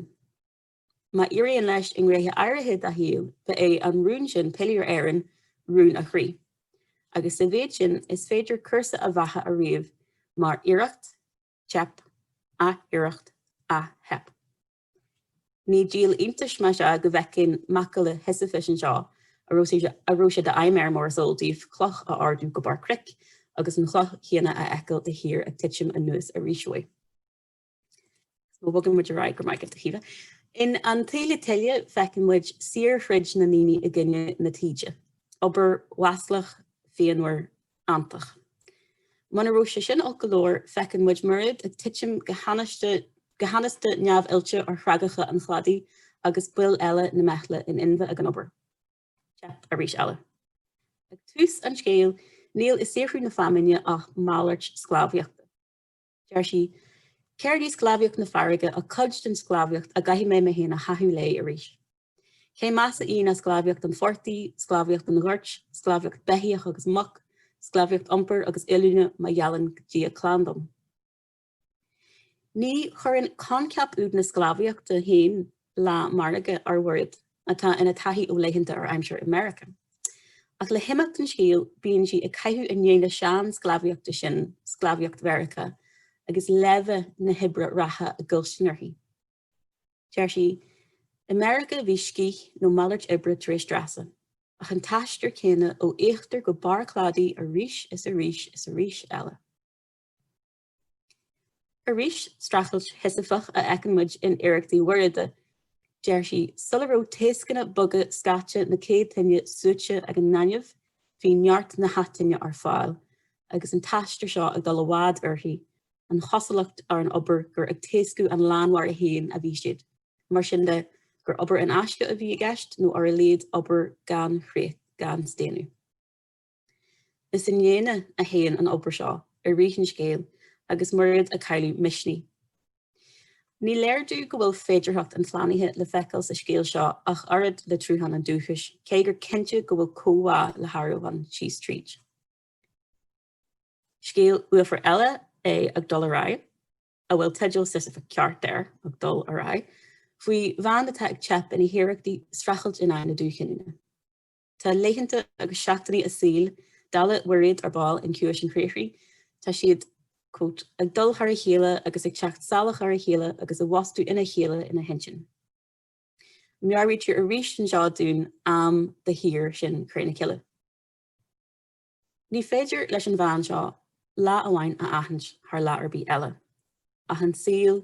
Má éiríonn leis i ngnéithe áirithe dá shaol, ba é an rún sin pilleadh ar Éirinn rún a chroí. Agus sa mhéid sin, is féidir cúrsa a bheatha a ríomh mar iarracht, teip, ath-iarracht, ath-theip. Ní díol iontais, más ea, go bhfeicfinn macalla Shiosafais anseo a raibh sé d'aidhm air, mar is eol daoibh, cloch a ardú go barr cnoic agus an chloch chéanna a fheiceáil de shíor ag titim anuas arís uaidh. Má bhogann muid ar aghaidh, go raibh maith agat, a Chaoimhe. In An Taoille Tuile feiceann muid síorthroid na ndaoine i gcoinne na taoide, obair mhaslach, phianmhar, fheanntach. Muna raibh sé sin olc go leor, feiceann muid Mairéad ag titim go hanásta neamhoilte ar chreagacha an chladaigh agus baill eile na meithle in inmhe ag an obair. Teip arís eile. Ag tús an scéil, níl i saothrú na feamainne ach malairt sclábhaíochta. Deir sí, Céard í sclábhaíocht na farraige ach cuid den sclábhaíocht a gcaithfidh mé mé féin a chaitheamh léi arís? Cé measa í ná sclábhaíocht an phortaigh, sclábhaíocht an ghoirt, sclábhaíocht beithíoch agus muc, sclábhaíocht iompair agus oiliúna má gheallann Dia clann dom? Ní chuireann coincheap úd na sclábhaíochta féin lá mairge ar Mhairéad, atá ina taithí ó laethanta ar aimsir i Meiriceá. Ach le himeacht an scéil bíonn sí ag caitheamh i ndiaidh na sean-sclábhaíochta sin, sclábhaíocht Mheiriceá, agus leimhe na hoibre reatha ag goilstin uirthi. Deir sí, I Meiriceá bhí scíth nó malairt oibre tar éis dreasa, ach an t-aistear céanna ó íochtar go barr cladaigh arís is arís is arís eile. Arís, streachailt Shiosafach a fheiceann muid in iarrachtaí Mhuiréad. Deir sí, sula raibh taoscanna boga scaite na céad toinne suaite ag an ngaineamh, bhí neart na hath-toinne ar fáil, agus an t-aistear seo ag dul i bhfad uirthi, an chosúlacht ar an obair gur ag taoscadh an lánmhara féin a bhí siad, mar sin de, gur obair in aisce a bhí i gceist nó ar a laghad obair gan chríoch, gan staonadh. Is i ndéine a théann an obair seo i rith an scéil agus Mairéad ag cailleadh misnigh. Ní léir domh go bhfuil féidearthacht an tslánaithe le feiceáil sa scéal seo ach oiread le Triúchán an Dúchais, cé gur cinnte go bhfuil comhbhá le háireamh ann síos tríd. Scéal uafar eile é Ag Dul Ar Aghaidh, a bhfuil teideal Siosafach ceart air, Ag Dul Ar Aghaidh, faoi bhean atá ag teip ina hiarrachtaí streachailt in aghaidh na dúchinniúna. Tá laethanta agus seachtainí a saoil, dála Mhuiréad ar ball in Ciumhais an Chriathraigh, tá siad, quote, ag dul thar a chéile agus ag teacht salach ar a chéile agus i bhfostú ina chéile ina hintinn. Meabhraítear arís anseo dúinn am de shíor sin Cré na Cille. Ní féidir leis an bhean seo lá amháin a aithint thar lá ar bith eile, ach an saol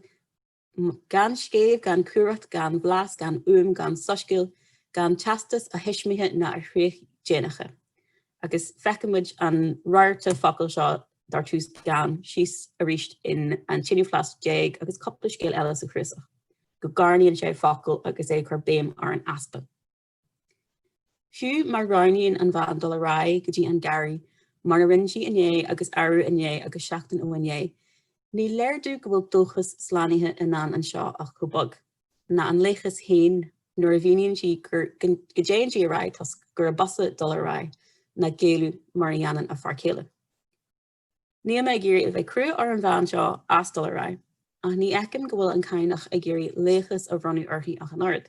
gan scéimh, gan cumhracht, gan bhlas, gan fhuaim, gan soiscéal, gan teastas a thuismithe ná a chríoch déanacha. Agus feiceann muid an rabharta focal seo dar tús gan síos arís in An tSeanú Chleas Déag agus cúpla scéal eile sa chnuasach, go gcarnaíonn sé focail agus é ag cur béim ar an easpa. Fiú má roghnaíonn an bhean dul ar aghaidh go dtí an garraí, mar a rinne sí inné agus arú inné agus seachtain ó inné, ní léir domh go bhfuil dóchas slánaithe i ndán anseo ach chomh beag, ná an laochas féin nuair a mhíníonn sí gur go dtéann sí ar aghaidh toisc gur ab'fhusa dul ar aghaidh ná géilleadh mar a dhéanann a fear céile. Níl mé ag iarraidh a bheith crua ar an bhean seo as dul ar aghaidh, ach ní fheicim go bhfuil an Cadhnach ag iarraidh laochas a bhronnadh uirthi ach an oiread.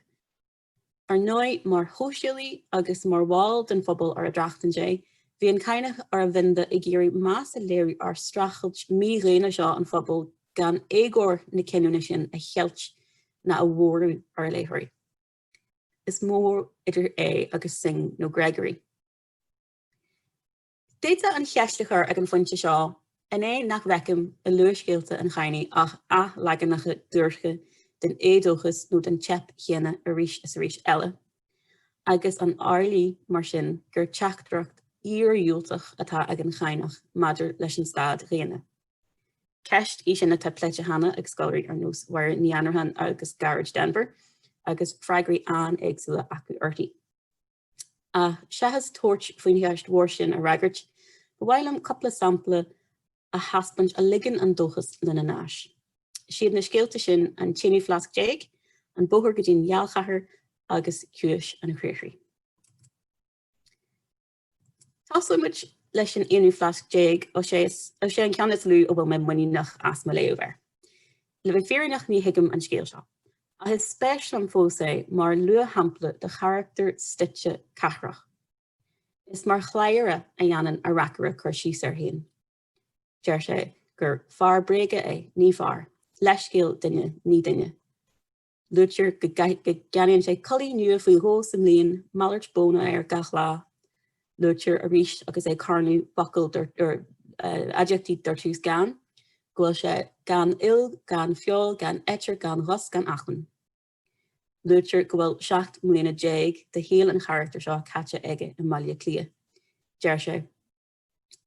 Ar ndóigh, mar shóisialaí agus mar bhall den phobal ar a dtráchtann sé, bhí an Cadhnach ar a bhinbe ag iarraidh meas a léiriú ar streachailt mhídhaonna seo an phobail gan éagóir na cinniúna sin a cheilt ná a mhóradh ar a léitheoirí. Is mór idir é agus Synge nó Gregory. D'fhéadfá an cheist a chur ag an phointe seo, an é nach bhfeicim i luathscéalta an Chadhnaigh ach athleaganacha duairce den éadóchas nó den teip chéanna arís is arís eile? Agus an amhlaidh, mar sin, gur teachtaireacht fhíordhiúltach atá ag an Chadhnach maidir leis an staid dhaonna? Ceist í sin atá pléite cheana ag scoláirí ar nós Mháire Ní Annracháin agus Gearóid Denvir, agus freagraí an-éagsúla acu uirthi. Ach seachas tabhairt faoin cheist mhór sin a fhreagairt, ba mhaith liom cúpla sampla a thaispeáint a ligeann an dóchas linn anáis. Siad na scéalta sin An tAonú Fleasc Déag, An Bóthar go dtí an Ghealchathair agus Ciumhais an Chriathraigh. Tosóidh muid leis an aonú fleasc déag, ó sé is é an ceann is lú a bhfuil mé muiníneach as mo léamh air. Le bheith fírinneach ní thuigim an scéal seo. Ach is spéis liom fós é mar luathshampla de charachtar stoite cathrach. Is mar chladhaire a dhéanann an reacaire cur síos air féin. Deir sé gur fear bréige é, ní fear, leithscéal duine, ní duine. Luaitear go gceannaíonn sé culaith nua faoi dhó sa mbliain, malairt bóna air gach lá. Luaitear arís agus é ag carnadh focal aidiachtaí dar tús gan, go bhfuil sé gan fhuil, gan feoil, gan eitir, gan ghus, gan acmhainn. Luaitear go bhfuil 17 mbliana de shaol an charachtair seo caite aige i mBaile Átha Cliath. Deir sé.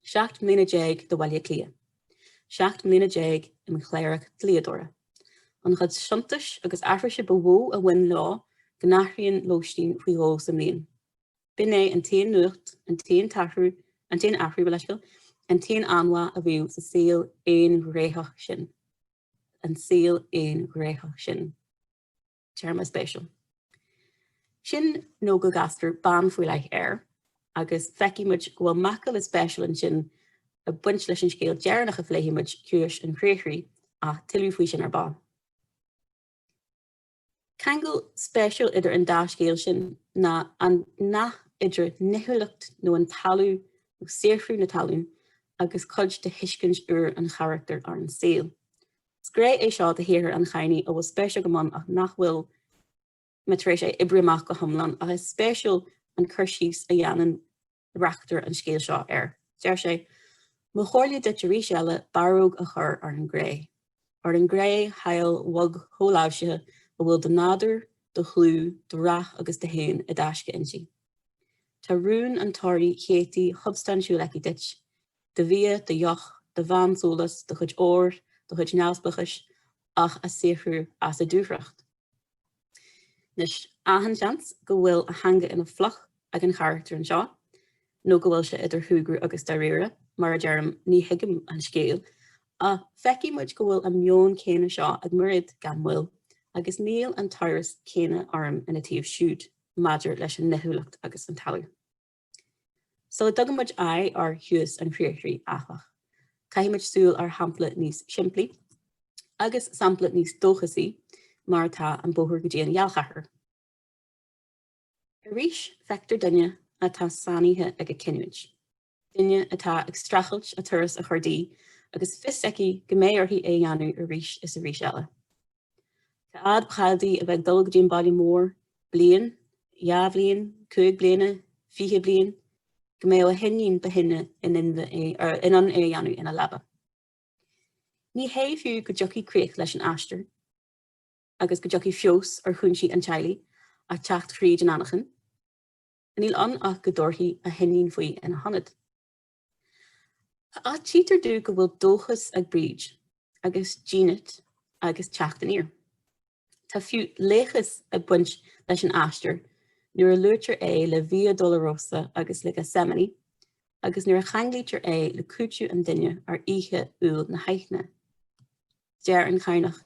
17 mbliana de Bhaile Átha Cliath. 17 mbliana im chléireach dlíodóra. An chuid suntais agus aithrise ba mhó a bhain leo go n-athraínn lóistín faoi dhó sa mbliain. B'in é an t-aon nuacht, an t-aon t-athrú, an t-aon athrú, mo leithscéal, an t-aon anmhaith a bhíodh sa saol aonghnéitheach sin. An saol aonghnéitheach sin. Téarma spéisiúil. Sin nó go gcastar bean faoi leith air, agus feicfidh muid go bhfuil macalla spéisiúil ansin ag baint leis an scéal deireanach a phléifidh muid, Ciumhais an Chriathraigh, ach tuilleadh faoi sin ar ball. Ceangal spéisiúil idir an dá scéal sin ná an nath idir nithiúlacht nó an talamh nó saothrú na talún agus cuid de thuiscint úr an charachtair ar an saol. Is gné é seo de shaothar an Chadhnaigh a bhfuil spéis agam ann ach nach bhfuil mé tar éis é a oibriú amach go hiomlán, ach is spéisiúil an cur síos a dhéanann reachtaire an scéil seo air. Deir sé, Mo chomhairle duit arís eile barróg a chur ar an gcré. Ar an gcré shail bhog sholáimhsithe a bhfuil do nádúr, do chlú, do rath agus do fhéin i dtaisce inti. Tá rún an toraidh chéataí shubstaintiúil aici duit, do bhia, do dheoch, do mheánsólas, do chuid óir, do chuid neamhspleáchais, ach a saothrú as a dúthracht. Anois, achan seans go bhfuil a theanga ina fliuch ag an charachtar anseo, nó go bhfuil sé idir shúgradh agus dáiríre, mar a deirim, ní thuigim an scéal, ach feicfidh muid go bhfuil an meon céanna seo ag Mairéad gan mhoill, agus níl an t-amhras céanna orm ina taobh siúd maidir leis an nithiúlacht agus an talamh. Sula dtugann muid aghaidh ar Chiumhais an Chriathraigh, áfach, caithfidh muid súil ar shampla níos simplí, agus sampla níos dóchasaí, mar atá an bóthar go dtí an Ghealchathair. Arís, feictear duine atá sáinnithe ag a cinniúint, duine atá ag streachailt a turas a chur di agus fios aici go mbeidh uirthi é a dhéanamh arís is arís eile. Cá fhad ba chall di a bheith ag dul go dtí an baile mór, bliain, dhá bhliain, 5 bliana, 20 bliain, go mbeadh a hiníon ba shine in inmhe é, in ann é a dhéanamh ina leaba. Ní hé fiú go dtiocfaidh críoch leis an aistear agus go dtiocfaidh feabhas ar chúinsí an teaghlaigh ach teacht thríd an anachain. Níl ann ach go dtabharfaidh a hiníon faoi ina hionad. Ach tchítear domh go bhfuil dóchas ag Bríd, agus dínit, agus teacht aniar. Tá fiú laochas ag baint leis an aistear nuair a luaitear é le Via Dolorosa agus le Gethsemane, agus nuair a cheanglaítear é le cúiteamh an duine ar oíche Úll na hAithne. Deir an Cadhnach.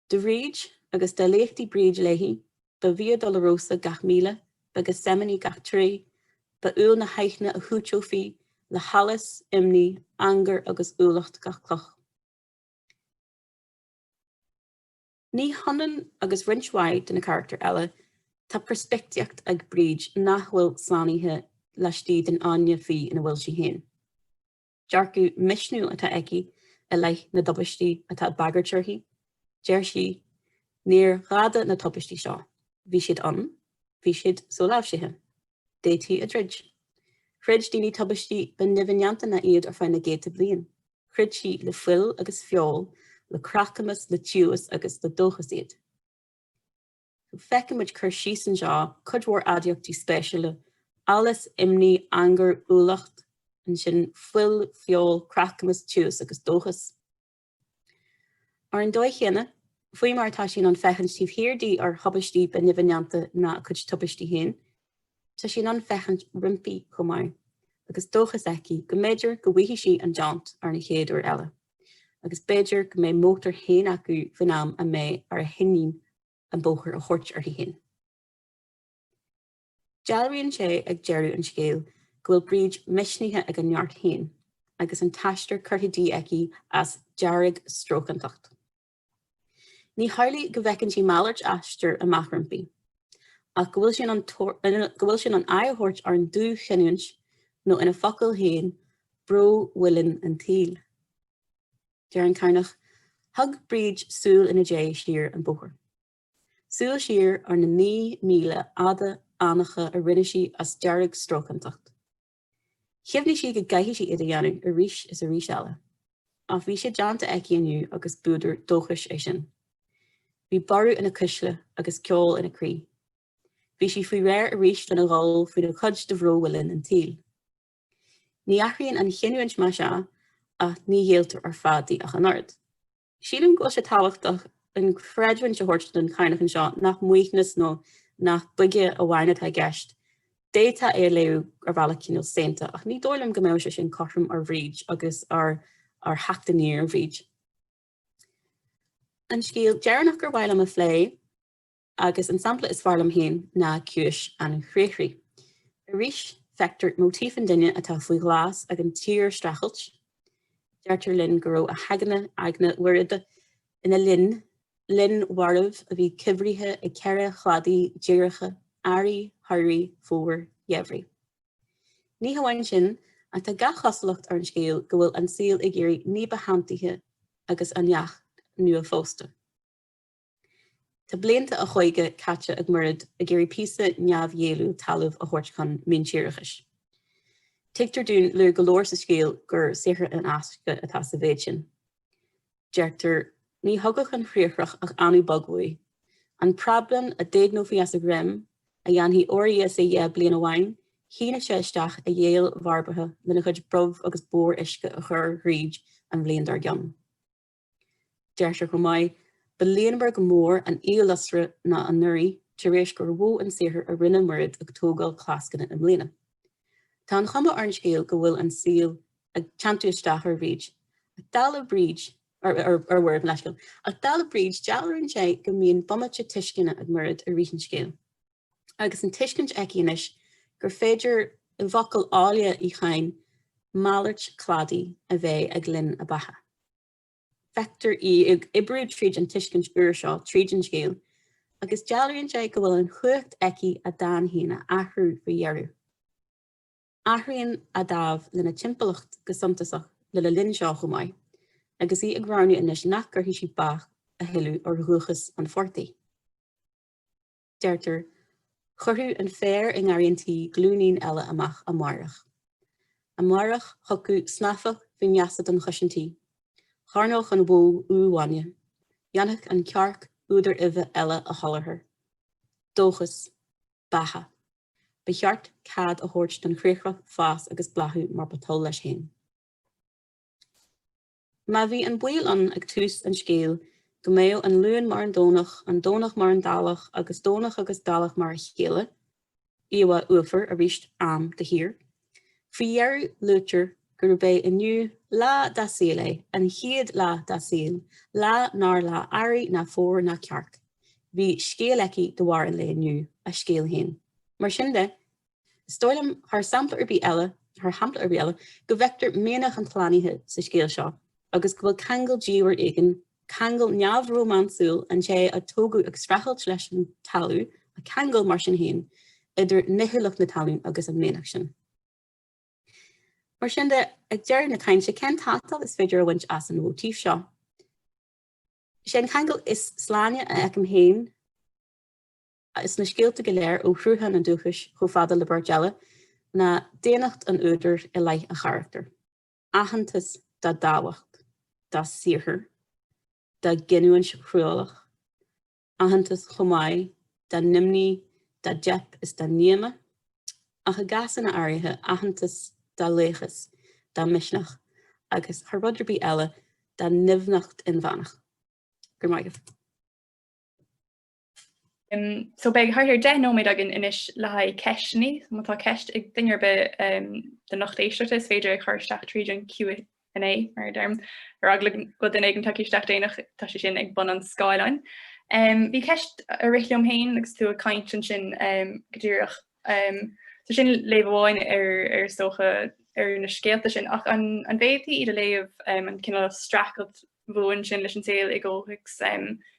Do Bhríd, agus dá liachtaí Bríd léi, ba Via Dolorosa gach míle, ba Gethsemane gach troigh, ba Úll na hAithne a chúiteofaí le hallas, imní, angar agus uallacht gach cloch. Ní hionann agus roinnt mhaith de na carachtair eile, tá peirspictíocht ag Bríd nach bhfuil sáinnithe laistigh den fháinne fí ina bhfuil sí féin. Dearcadh misniúil atá aici i leith na dtubaistí atá ag bagairt uirthi. Deir sí, Níor dhada na tubaistí seo. Bhí siad ann. Bhí siad soláimhsithe. D'fhéadfaí a dtroid. Throid daoine tubaistí ba nimhe ndéanta ná iad ar feadh na gcéadta bliain. Throid siad le fuil agus feoil, le crácamas, le tiubhas agus le dóchas iad. Feiceann muid cur síos anseo, cuid mhór aidiachtaí spéisiúla, allas, imní, angar, uallacht, ansin fuil, feoil, crácamas, tiubhas agus dóchas. Ar an dóigh chéanna, faoi mar atá sí in ann féachaint taobh thiar di ar thubaistí ba nimhe neanta ná a cuid tubaistí féin, tá sí in ann féachaint roimpi chomh maith, agus dóchas aici go mb'fhéidir go bhfaighidh sí an jaunt ar an chéad uair eile, agus b'fhéidir go mbeidh mótar féin acu faoin am a mbeidh ar a hiníon an bóthar a thabhairt uirthi féin. Dealraíonn sé ag deireadh an scéil go bhfuil Bríd misnithe ag a neart féin agus an t-aistear curtha di aici as dearg-strócántacht. Ní hamhlaidh go bhfeiceann sí malairt aistir amach roimpi, ach go bhfuil sí in ann go bhfuil sí in ann aghaidh a thabhairt ar an dúchinniúint nó ina focail féin, bró mhuilinn an tsaoil. Deir an Cadhnach, Thug Bríd súil ina diaidh siar an bóthar. Súil siar ar na 9 míle fhada fhánacha a rinne sí as dearg-strócántacht. Chuimhnigh sí go gcaithfidh sí iad a dhéanamh arís is arís eile. Ach bhí sé déanta aici inniu agus b'údar dóchais é sin. Bhí borradh ina cuisle agus ceol ina croí. Bhí sí faoi réir arís lena dhul faoina cuid de bhró mhuilinn an tsaoil. Ní athraíonn an chinniúint más ea, ach ní ghéilltear ar fad di ach an oiread. Sílim go bhfuil sé tábhachtach an chreidiúint a thabhairt don Chadhnach anseo nach maoithneas nó nach boige amháin atá i gceist. D'fhéadfá é a léamh ar bhealach cineál saonta ach ní dóigh liom go mbeadh sé sin cothrom ar Bhríd agus ar ar theacht aniar Bhríd. An scéal deireanach gur mhaith liom a phlé Agus an sampla is fearr liom féin ná Ciumhais an Chriathraigh. Arís, feictear móitíf an duine atá faoi ghlas ag an tsíorstreachailt. Deirtear linn go raibh a haigne, aigne Mhuiread, ina linn, linn mharbh a bhí cuibhrithe ag 4 chladaí díreacha, earraigh, shamhraidh, fómhair, gheimhridh. Ní hamháin sin, ach tá gach cosúlacht ar an scéal go bhfuil an saol ag éirí ní ba theanntaithe agus an neacht nua-phósta. Tá blianta a hóige caite ag Muiread ag iarraidh píosa neamhghéilliúil talaimh a thabhairt chun míntíreachais. Tuigtear dúinn luath go leor sa scéal gur saothar in aisce atá sa mhéid sin. Deirtear, Ní thugadh an chriathrach ach anadh bog uaidh. An preablán a d'éigneofaí as a ghreim, a dhéanfaí órdhíosa dhe bliain amháin, shíneadh sé isteach a ghéill bharbartha lena chuid brobh agus bodhar uisce a chur thríd an bhliain dár gcionn. Deirtear chomh maith, Ba líonmhaire go mór an fhiabhlasra ná anuraidh tar éis gur mhó an saothar a rinne Muiread ag tógáil clascanna i mbliana. Tá an chuma ar an scéal go bhfuil an saol ag teanntú isteach ar Bhríd, ach dála Bríd, ar Mhuiread, mo leithscéal, ach dála Bríd, dealraíonn sé go mbíonn bomaite tuisceana ag Muiread i rith an scéil. Agus an tuiscint aici anois gur féidir, i bhfocail áille Uí Chadhain, malairt cladaigh a bheith ag linn a beatha. Feictear í ag oibriú tríd an tuiscint úr seo tríd an scéal, agus dealraíonn sé go bhfuil an chumhacht aici a dán féin a athrú faoi dheireadh. Athraíonn a dáimh lena timpeallacht go suntasach lena linn seo chomh maith, agus í ag roghnú anois nach gcuirfidh sí bac a thuilleadh ar dhúchas an phortaigh. Deirtear, Chuirfeadh an féar i ngarraí an tí glúinín eile amach amáireach. Amáireach thiocfadh snafach faoi ngeasa don choisintí. Chornódh an bhó úth bhainne. Dhéanfadh an chearc údar uibhe eile a sholáthar. Dóchas. Beatha. Ba cheart cead a thabhairt don chriathrach fás agus bláthú mar ba toil leis féin. Má bhí an baol ann ag tús an scéil go mbeadh an Luan mar an Domhnach, an Domhnach mar an Dálach agus Domhnach agus Dálach mar a chéile, íomhá uafar arís am de shíor, faoi dheireadh luaitear gurb é inniu lá dá saol é, an chéad lá dá saol, lá nár lá earraigh ná fómhair ná cearc. Bhí scéal aici de bharr an lae inniu, a scéal féin. Mar sin de, Is dóigh liom, thar sampla ar bith eile, thar shampla ar bith eile, go bhfeictear mianach an tslánaithe sa scéal seo agus go bhfuil ceangal diamhair éigin, ceangal neamhrómánsúil an té a tógadh ag streachailt leis an talamh, ach ceangal, mar sin féin, idir nithiúlacht na talún agus an mianach sin. Mar sin de, ag deireadh na cainte, cén tátal is féidir a bhaint as an mhóitíf seo? Is é an ceangal is sláine a fheicim féin, sna scéalta go léir ó Shruthán an Dúchais chomh fada le Beirt Eile ná daonnacht an údair i leith a charachtar, aitheantas dá dtábhacht, dá saothar, dá gcinniúint chruálach, aitheantas chomh maith dá n-imní, dá dteip is dá ndíomá, ach i gcásanna áirithe aitheantas dá laochas, dá misneach agus, thar rud ar bith eile, dá ndoimhneacht inmheánach. Go raibh maith agaibh. So beidh thart ar 10 nóiméad againn anois le haghaidh ceisteanna. So má tá ceist ag duine ar bith den lucht éisteachta is féidir é a chur isteach tríd an Q&A mar a deirim. Ar eagla go bhfuil duine éigin tagtha isteach déanach, tá sé sin ag bun an scáileáin. Bhí ceist a rith liom féin agus tú ag caint ansin go díreach. So sin léamh amháin ar ar is dócha ar na scéalta sin ach an an bhféadfaí iad a léamh an cineál streachailt bhuan sin leis an saol i gcomhthéacs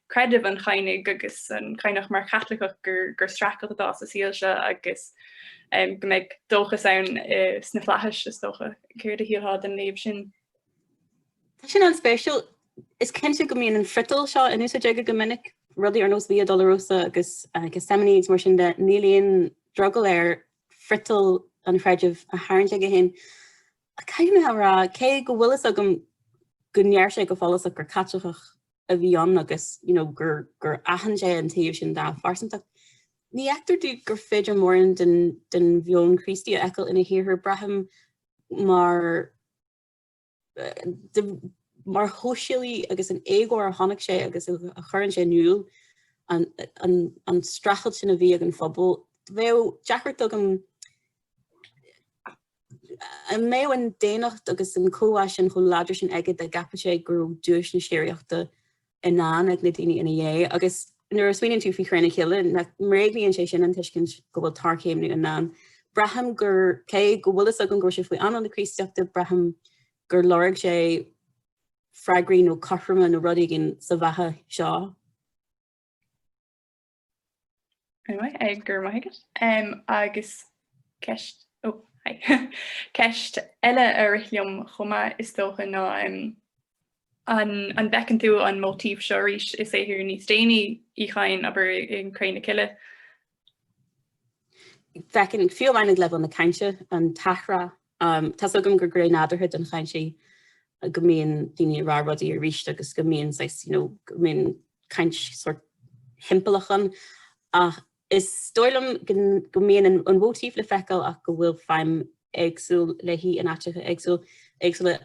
creideamh an Chadhnaigh agus an Cadhnach mar Chaitliceach gur gur streachailt atá sa saol seo agus go mbeidh dóchas ann sna flaithis is dócha. Céard a shílfeá den léamh sin? Tá sin an-spéisiúil. Is cinnte go mbíonn an friotal seo in úsáid aige go minic, rudaí ar nós Via Dolorosa agus Gethsemane agus mar sin de, níl aon drogall air friotal an chreidimh a tharraingt aige féin. Caithfidh mé a rá, cé go bhfuil fhios agam go ndeir sé go follasach gur Caitliceach a bhí ann agus you know gur gur aithin sé an taobh sin dá phearsantacht, ní fheictear domh gur féidir mórán den den mheon Críostaí a fheiceáil ina shaothar. Braithim mar mar shóisialaí agus an éagóir a chonaic sé agus a chuireann sé in iúl, an an streachailt sin a bhí ag an phobal, bheadh deacracht agam an mbeadh an daonnacht agus an comhbhá sin chomh láidir sin aige dá gceapfadh sé go raibh duais na síoraíochta i ndán ag na daoine ina dhiaidh. Agus nuair a smaoiníonn tú faoi Chré na Cille, nach mbréagnaíonn sé sin an tuiscint go bhfuil tarchéimniú i ndán? Braithim gur, cé go bhfuil fhios agam go raibh sé faoi anáil na Críostaíochta, braithim gur lorg sé freagraí nó cothroime nó rud éigin sa bheatha seo. Anyway, go raibh maith agat. Um, agus ceist oh, hi. ceist eile a rith liom chomh maith is dócha ná um, an, an bhfeiceann tú an móitíf seo arís i saothar níos déanaí Uí Chadhain, abair in Cré na Cille? Feiceann, fiú amháin ag leibhéal na cainte, an t-athrá Tá's agam gur gné nádúrtha den chaint í go mbíonn daoine ag rá rudaí arís agus go mbíonn saghas, you know, go mbíonn caint sórt thimpeallach ann ach is dóigh liom go mbíonn an mhóitíf le feiceáil ach go bhfuil feidhm éagsúil léi in áiteacha éagsúla.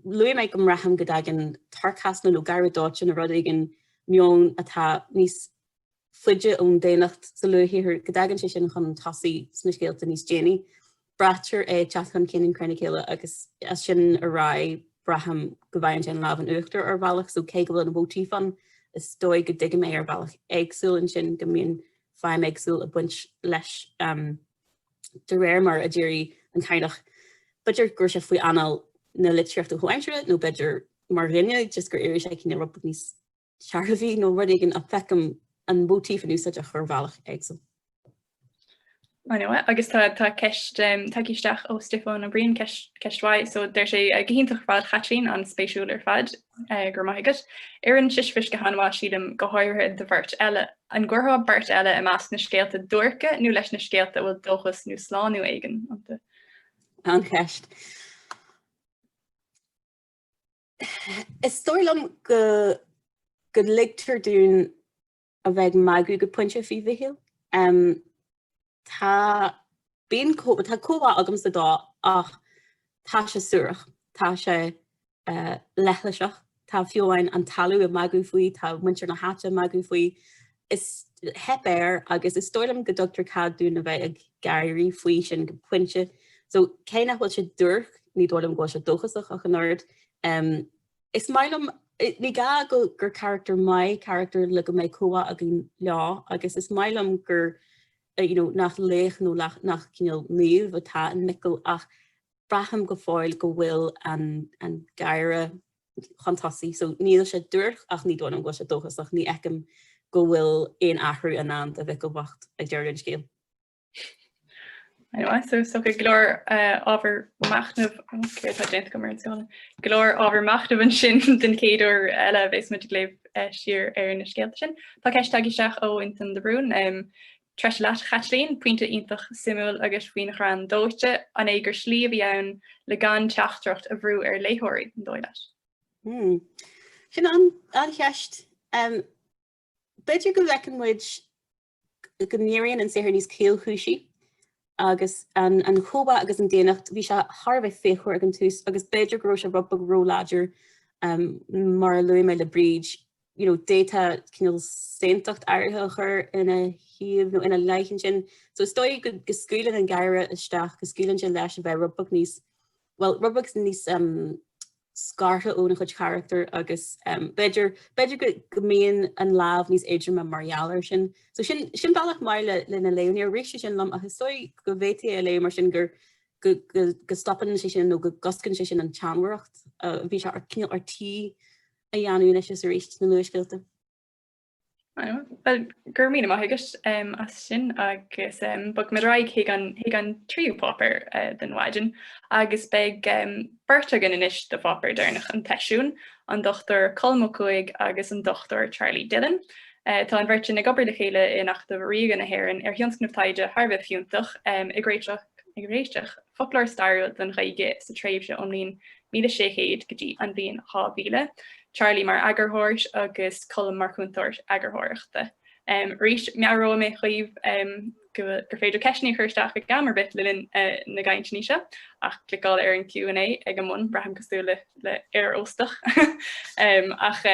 Luaigh mé go mbraithim go dtagann toircheas nó gáire dóite nó rud éigin, meon atá níos faide ón daonnacht sa luathshaothar, go dtagann sé sin chun tosaigh sna scéalta níos déanaí. Braitear é ag teacht chun cinn in Cré na Cille agus as sin ar aghaidh braithim go bhfaigheann sé an lámh in uachtar ar bhealach, so cé go bhfuil an mhóitíf ann, is dóigh go dtuigim é ar bhealach éagsúil ansin, go mbíonn feidhm éagsúil ag baint leis de réir mar a d'éirigh an Cadhnach. B'fhéidir go raibh sé faoi anáil na litríochta comhaimseartha nó b'fhéidir mar dhuine just gur éirigh sé cineál rud beag níos searbhaí nó rud éigin ach feicim an mhóitíf in úsáid ach ar bhealach éagsúil. Anyway, agus tá tá ceist um, tagtha isteach ó Stiofán Ó Briain ceist, ceist mhaith, so deir sé uh, go hiontach ar fad a Chaitlín an-spéisiúil ar fad uh, go raibh maith agat. Oireann Sisifis go han-mhaith sílim go háirithe do bheirt eile. An gcuirfeá beirt eile i measc na scéalta duairce nó leis na scéalta a bhfuil dóchas nó slánú éigin iontu? An-cheist. Is dóigh liom go go ligtear dúinn a bheith ag magadh go pointe faoi Mhicil. Tá bíonn tá comhbhá agamsa dó ach tá sé suarach, tá sé leithliseach, tá fiú amháin an talamh ag magadh faoi, tá muintir na háite ag magadh faoi. Is theip air agus is dóigh liom go dtugtar cead dúinn a bheith ag gáirí faoi sin go pointe. So cé nach bhfuil sé duairc, ní dóigh liom go bhfuil sé dóchasach ach an oiread. Is maith liom, ní gá go gur carachtar maith carachtar le go mbeidh comhbhá againn leo agus is maith liom gur you know nach laoch nó nach cineál naomh atá in Micil ach braithim go fóill go bhfuil an an gáire chun tosaigh. So níl sé duairc ach ní dóigh liom go bhfuil sé dóchasach, ní fheicim go bhfuil aon athrú i ndán do Mhicil bocht ag deireadh an scéil. Anyway, so so go leor uh, ábhar machnaimh céard atá déanta agam ar an scáileán. Go leor ábhar machnaimh ansin den chéad uair eile a bheas muid ag léamh uh, siar ar na scéalta sin. Tá ceist tagtha isteach ó Fhionntan de Brún. Um, Treise leat, a Chaitlín, pointe iontach suimiúil agat faoin chrann dóite. An é gur slí a bhí ann le gan teachtaireacht a bhrú ar léitheoirí, an dóigh leat? Hmm. Sin an-cheist. Um, b'fhéidir go bhfeiceann muid go n-éiríonn an saothar níos caolchúisí agus an, an chomhbhá agus an daonnacht, bhí sé thar a bheith fíochmhar ag an tús agus b'fhéidir go raibh sé rud beag róláidir um, mar a luaigh mé le Bríd. you know, d'fhéadfá cineál saontacht áirithe a chur ina thaobh nó ina leith ansin. So is dóigh go, go scaoileann an gáire isteach, go scaoileann sé leis a bheith rud beag níos, bhuel, rud beag níos um, scartha óna chuid charachtar agus um, b'fhéidir, b'fhéidir go, go mbíonn an lámh níos éadroime mar gheall air sin. So sin, sin bealach maith le, lena léamh. Níor rith sé sin liom ach is dóigh go bhféadfaí é a léamh mar sin gur go, go, go stopann sé sin nó go gcoscann sé sin an tseanmhaireacht a bhí sé ar cineál ar tí a dhéanamh anois is arís sna luathscéalta. Bhuel, go raibh míle maith agat as sin agus bogfaimid ar aghaidh chuig an chuig an tríú páipéar den mhaidin agus beidh beirt againn anois do pháipéar deireanach an tseisiúin, an Dr Colm Ó Cuaig agus an Dr Charlie Dillon. Tá an bheirt sin ag obair le chéile in Acadamh Ríoga na hÉireann ar thionscnamh taighde thar a bheith fiúntach ag réiteach ag réiteach foclóir stairiúil don Ghaeilge sa tréimhse ón mbliain 1600 go dtí an bhliain 2000, Charlie mar eagarthóir agus Colm mar chúntóir eagarthóireachta. Arís, meabhróidh mé dhaoibh gur féidir ceisteanna a chur isteach ag am ar bith le linn na gcainteanna seo, ach cliceáil ar an Q&A ag an mbun, braithim cosúil le haer óstach. Ach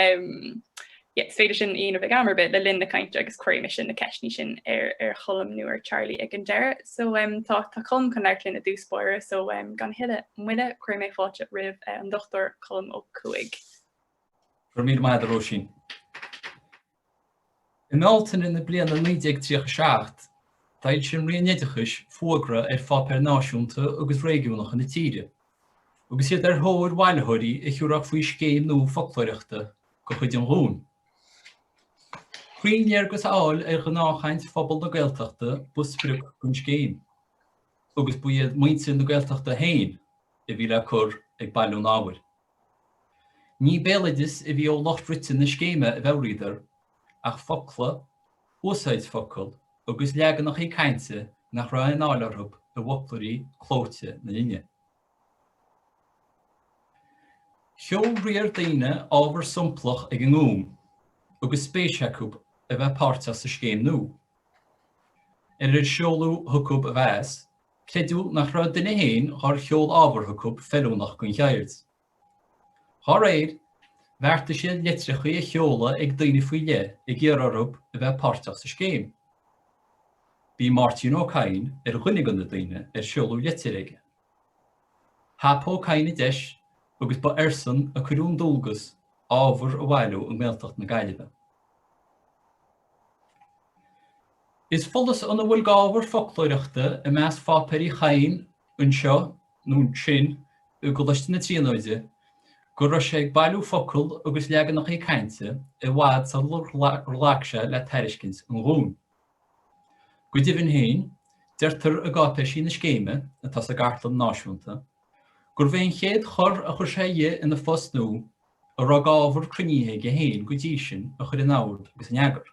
yeah, is féidir sin a dhéanamh ag am ar bith le linn na cainte agus cuirfidh mise na ceisteanna sin ar ar Cholm nó ar Charlie ag an deireadh. So um, tá tá Colm chun labhairt linn i dtús báire, so um, gan a thuilleadh moille cuirfidh mé fáilte roimh uh, an Dr Colm Ó Cuaig. Go raibh míle maith agat, a Róisín. I mBealtaine na bliana 1937, d'fhoilsigh an Roinn Oideachais fuagra ar pháipéir náisiúnta agus réigiúnacha na tíre, agus iad ar thóir bhailitheoirí a thiúrfadh faoi scéim nua foclóireachta de chuid an Ghúim. Cruinnléargas a fháil ar ghnáthchaint phobal na Gaeltachta ba sprioc don scéim, agus ba iad muintir na Gaeltachta féin a bhí le cur ag bailiú an ábhair. Ní béaloideas a bhí ó lucht rite na scéime a mheabhraíodar, ach focla, úsáid focal agus leaganachaí cainte nach raibh aon fháil orthu i bhfoclóirí clóite na linne. Sheol riar daoine ábhar somplach ag an nGúm agus spéis acu a bheith páirteach sa scéim nua. Ar ar seoladh chucu a mheas, creideadh nach raibh duine fhéin dhár sheol ábhar chucu feiliúnach don cheird. Dhá réir, bheartaigh siad litreachaí a sheoladh ag daoine faoi leith ag iarraidh orthu a bheith páirteach sa scéim. Bhí Máirtín Ó Cadhain ar dhuine de na daoine ar seoladh litir aige. Thapaigh Ó Cadhain an deis agus ba airsean a cuireadh an dualgas ábhar a bhailiú i nGaeltacht na Gaillimhe. Is follas óna bhfuil d'ábhar foclóireachta i measc pháipéirí Chadhain anseo nó ansin i gColáiste na Tríonóide go raibh sé ag bailiú focal agus leaganachaí cainte i bhfad sular ghlac sé le tairiscint an Ghúim. Go deimhin féin, deirtear i gcáipéisí na scéime, atá sa gCartlann Náisiúnta, gurbh é an chéad chor a chuir sé dhe ina phost nua a raibh d'ábhar cruinnithe aige féin go dtí sin a chur in ord agus in eagar.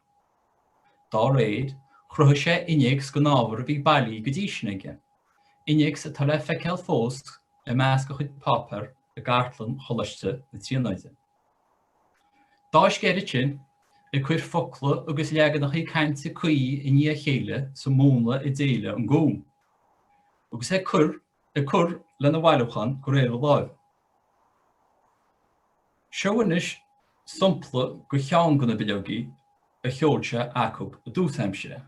Dá réir, chruthaigh sé innéacs den ábhar a bhí bailithe go dtí sin aige, innéacs atá le feiceáil fós i measc a chuid páipéar i gCartlann Choláiste na Tríonóide. D'fháisc air ansin, ag cur focla agus leaganachaí cainte cuí i ndiaidh a chéile sa mhúnla a d'éiligh an Gúm, agus ag cur ag cur lena bhailiúchán de réir a láimhe. Seo anois sampla de cheann de na bileogaí a sheol sé acu i dtús aimsire.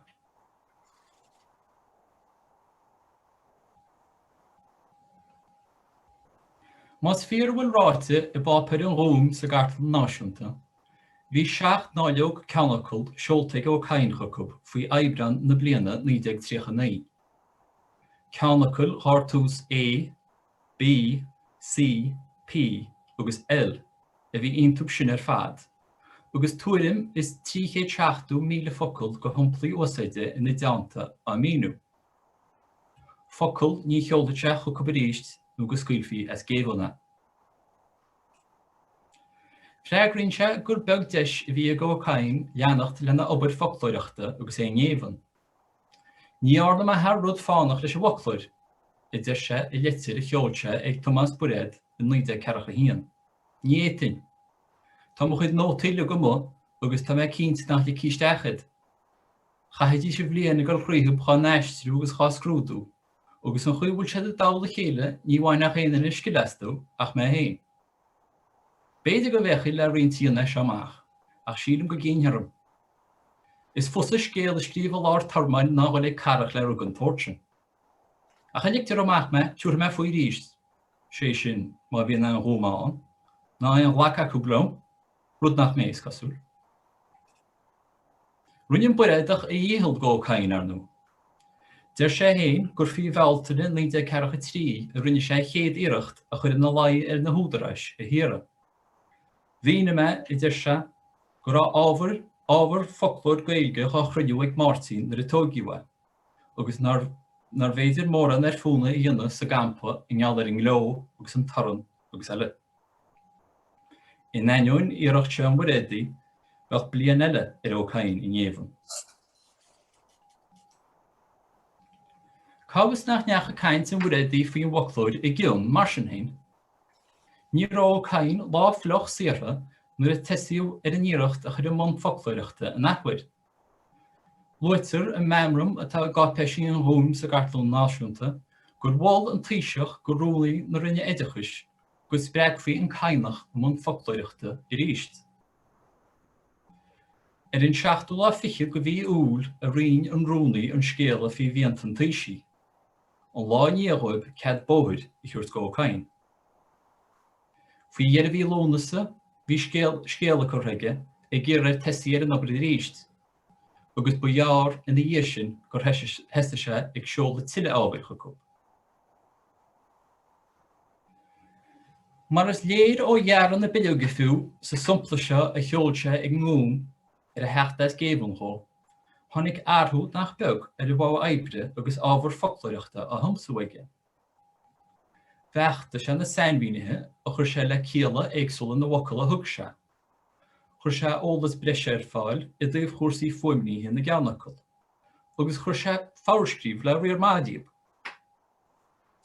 Más fíor a bhfuil ráite i bpáipéir an Ghúim sa gCartlann Náisiúnta, bhí 7 ndáileog ceannfhocal seolta ag Ó Cadhain chucu faoi Aibreán na bliana 1939. Ceannfhocail dhár tús A, B, C, P agus L a bhí iontub sin ar fad, agus tuairim is 370,000 focal de shamplaí úsáide ina dteannta á míniú. Focal ní sheolfadh sé chucu arís nó go scaoilfí as géibheann é. Freagraíonn sé gur beag deis a bhí ag Ó Cadhain leanacht lena obair foclóireachta agus é i ngéibheann. Ní dhearna mé thar rud fánach leis an bhfoclóir, a deir sé i leitir a sheol sé ag Tomás Bairéad i 1941. Ní fhéadfainn. Tá mo chuid nótaí uilig amuigh agus tá mé cinnte nach ligfí isteach iad. Chaithfidís an bhliain ag dul thríothub dhá n-aistriú agus dhá scrúdú, agus an chaoi a bhfuil siad i dtoll a chéile ní bhainfeadh aon duine scil astu ach mé féin. B'fhéidir go bhféachfaí le roinnt a dhéanamh as seo amach. Ach sílim go gcinnfear orm. Is fusa scéal a scríobh i lár tormáin ná dhul ag carrach le rud den tsórt sin. Ach a ligtear amach mé, tiúrfaidh mé faoi arís, sé sin, má bhíonn aon dhúma ann, ná aon ghlacadh acu liom, rud nach mbeidh, is cosúil. Rinne an Bairéadach a dhícheall go Ó Cadhain, ar ndóigh. Deir sé féin gur faoi Bhealtaine 1943 a rinne sé a chéad iarracht a chur ina luí ar na húdaráis a hiarraidh. Mhínigh mé, a deir sé, go raibh ábhar ábhar foclóir Gaeilge dhá chruinniú ag Máirtín nuair a tóigeadh é, agus nárbh fhéidir mórán ar fónamh a dhéanamh sa gcampa i ngeall ar an ngleo agus an torann agus eile. In ainneoin iarracht seo an Mhuiréadaigh, bheadh bliain eile ar Ó Cadhain i ngéibheann. Cá bhfios nach ndeachaigh caint an Mhuiréadaigh faoin bhfoclóir i gcion, mar sin féin? Ní raibh Ó Cadhain lá fliuch saortha nuair a tosaíodh ar an iarracht a chur i mbun foclóireachta an athuair. Luaitear i meamram atá i gcáipéisí an Ghúim sa gCartlann Náisiúnta gur mhol an Taoiseach go Rúnaí na Roinne Oideachais go spreagfaí an Cadhnach i mbun foclóireachta arís. Ar an seachtú lá fichead de mhí Iúil a roinn an Rúnaí an scéala faoi mhianta an Taoisigh, an lá i ndiaidh dhóibh cead bóthair a thabhairt go Ó Cadhain. Faoi dheireadh mhí Lúnasa bhí scéala curtha aige ag iarraidh air tosaí ar an obair arís, agus ba ghearr ina dhiaidh sin gur thosaigh sé ag seoladh tuilleadh ábhair chucu. Mar is léir ó dhearadh na bileoige fiú, sa sampla seo a sheol sé ag an nGúm ar a theacht as géibheann dhó, tháinig athrú nach beag ar a mhodh oibre agus ábhar foclóireachta á thiomsú aige. Bheachtaigh sé na sainmhínithe a chuir sé le cialla éagsúla na bhfocal a thug sé. Chuir sé eolas breise ar fáil i dtaobh chúrsaí fuaimnithe na gceannfhocal, agus chuir sé fogharscríobh le riar maith díobh.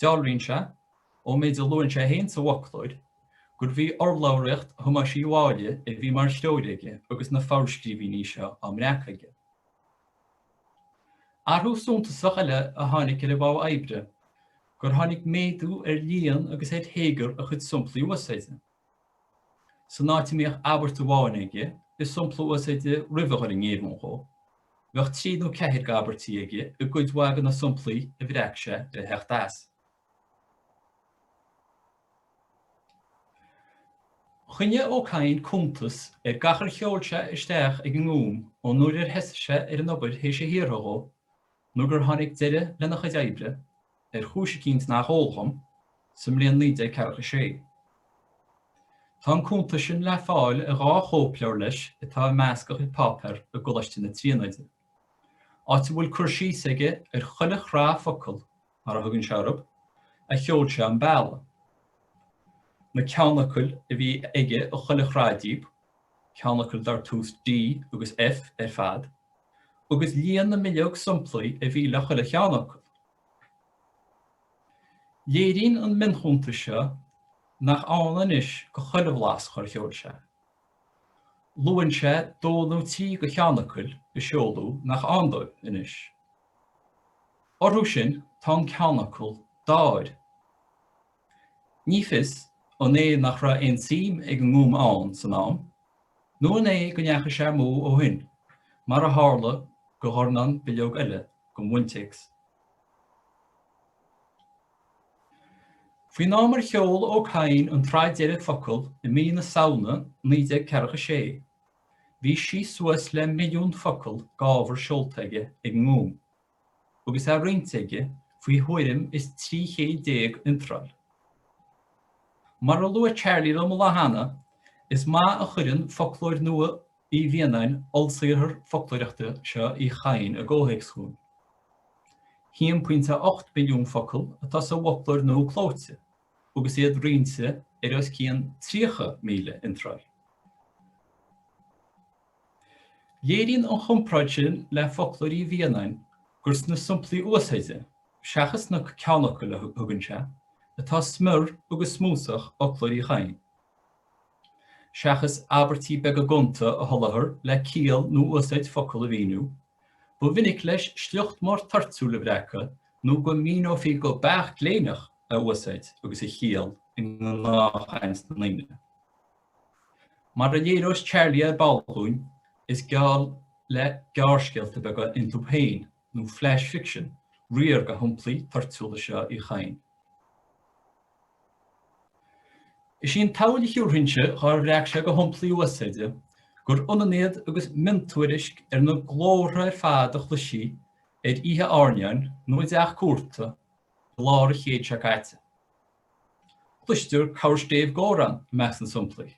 Dealraíonn sé, ón méid a luann sé féin sa bhfoclóir, gurbh í urlabhraíocht Thomáis Uí Mháille a bhí mar threoir aige agus na fogharscríbhinní seo á mbreacadh aige. Athrú suntasach eile a tháinig ar a mhodh oibre gur tháinig méadú ar líon agus ar théagar a chuid samplaí uasáide. San áit a mbíodh abairt amháin aige i sampla uasáide roimh a dhul i ngéibheann dhó, bheadh trí nó ceathair d'abairtí aige i gcuid mhaith de na samplaí a bhreac sé ar a theacht as. Choinnigh Ó Cadhain cuntas ar gach ar sheol sé isteach ag an nGúm ón uair ar thosaigh sé ar an obair théis a hiarrtha dhó nó gur tháinig deireadh lena chuid oibre, ar chúis eicínt nach eol dhom, sa mbliain 1946. Tá an cuntas sin le fáil i dhá chóipleabhar leis atá i measc a chuid páipéar i gColáiste na Tríonóide, áit a bhfuil cur síos aige ar chuile shraith focal, mar a thugann sé orthu, a sheol sé an bealach. Na ceannfhocail a bhí aige i chuile shraith díobh, ceannfhocail dar tús D agus F ar fad, agus líon na mbileog samplaí a bhí le chuile cheannfhocal. Léiríonn an mionchuntas seo nach ann anois go chuile bhlasc ar sheol sé. Luann sé dó nó trí de cheannfhocail a seoladh nach ann dóibh anois. Orthu sin tá an ceannfhocal 'dáir'. Ní fios an é nach raibh aon tsuim ag an nGúm ann san am, nó an é go ndeachaigh sé amú ó shin, mar a tharla go dhornán bileog eile den bhuntéacs. Faoin am ar sheol Ó Cadhain an tsraith deiridh focal i mí na Samhna 1946, bhí síos suas le milliún focal d'ábhar seolta aige ag an nGúm, agus é roinnte aige faoi thuairim is 13 chéad iontráil. Mar a luaigh Charlie liom an lá cheana, is maith a chuireann foclóir nua Uí Mhianáin ollsaothar foclóireachta seo Uí Chadhain i gcomhthéacs dhúinn. 1.8 milliún focal atá sa bhfoclóir nua clóite agus iad roinnte ar os cionn 30,000 iontráil. Léiríonn an chomparáid sin le foclóir Uí Mhianáin gur sna samplaí uasáide, seachas sna ceannfhocail a thugann sé, atá smior agus smúsach fhoclóir Uí Chadhain. Seachas abairtí beaga gonta a sholáthar le ciall nó úsáid focal a mhíniú, ba mhinic leis sliocht mór toirtiúil a bhreacadh nó go míneofaí go beacht gléineach a úsáid agus a chiall i ngnáthchaint na ndaoine. Mar a léireos Charlie ar ball dúinn, is geall le gearrscéalta beaga iontu féin, nó flash fiction, riar de shamplaí toirtiúla seo Uí Chadhain. Is í an tsamhail a thiúrfainnse dhár bhreac sé de shamplaí uasáide gur ionann iad agus miontuairisc ar na glórtha ar fad a chloisfí ar oíche airneáin nó i dteach cuarta i lár an chéid seo caite. Cloistear corrstéibh gcomhrá ann i measc na samplaí.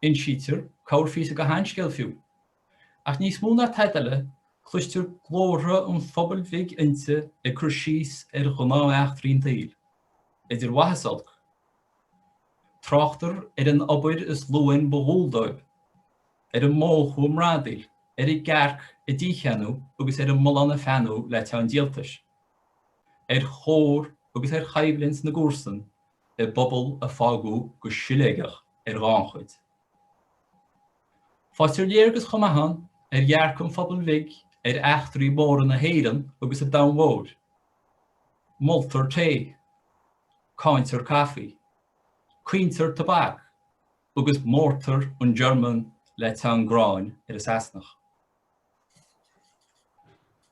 Insítear corrphíosa de sheanscéal fiú. Ach níos mó ná tada eile, cloistear glórtha an phobail bhig inti ag cur síos ar ghnáth-eachtraí an tsaoil, idir mhaith is olc. Tráchtar ar an obair is luain ba dhual dóibh, ar an mbó á mbradaíl, ar an gcearc ag dícheannú agus ar an mbullán ag feannadh le teann díoltais. ar chomhar agus ar choimhlint na gcomharsan i bpobal a fágadh go siléigeach ar ghannchuid. Faightear léargas chomh maith ann ar dhearcadh an phobail bhig ar eachtraí móra na hÉireann agus an domhain mhóir. Moltar tae. Cáintear caife. Caointear tobac agus mórtar an German le teann gráin ar an Sasanach.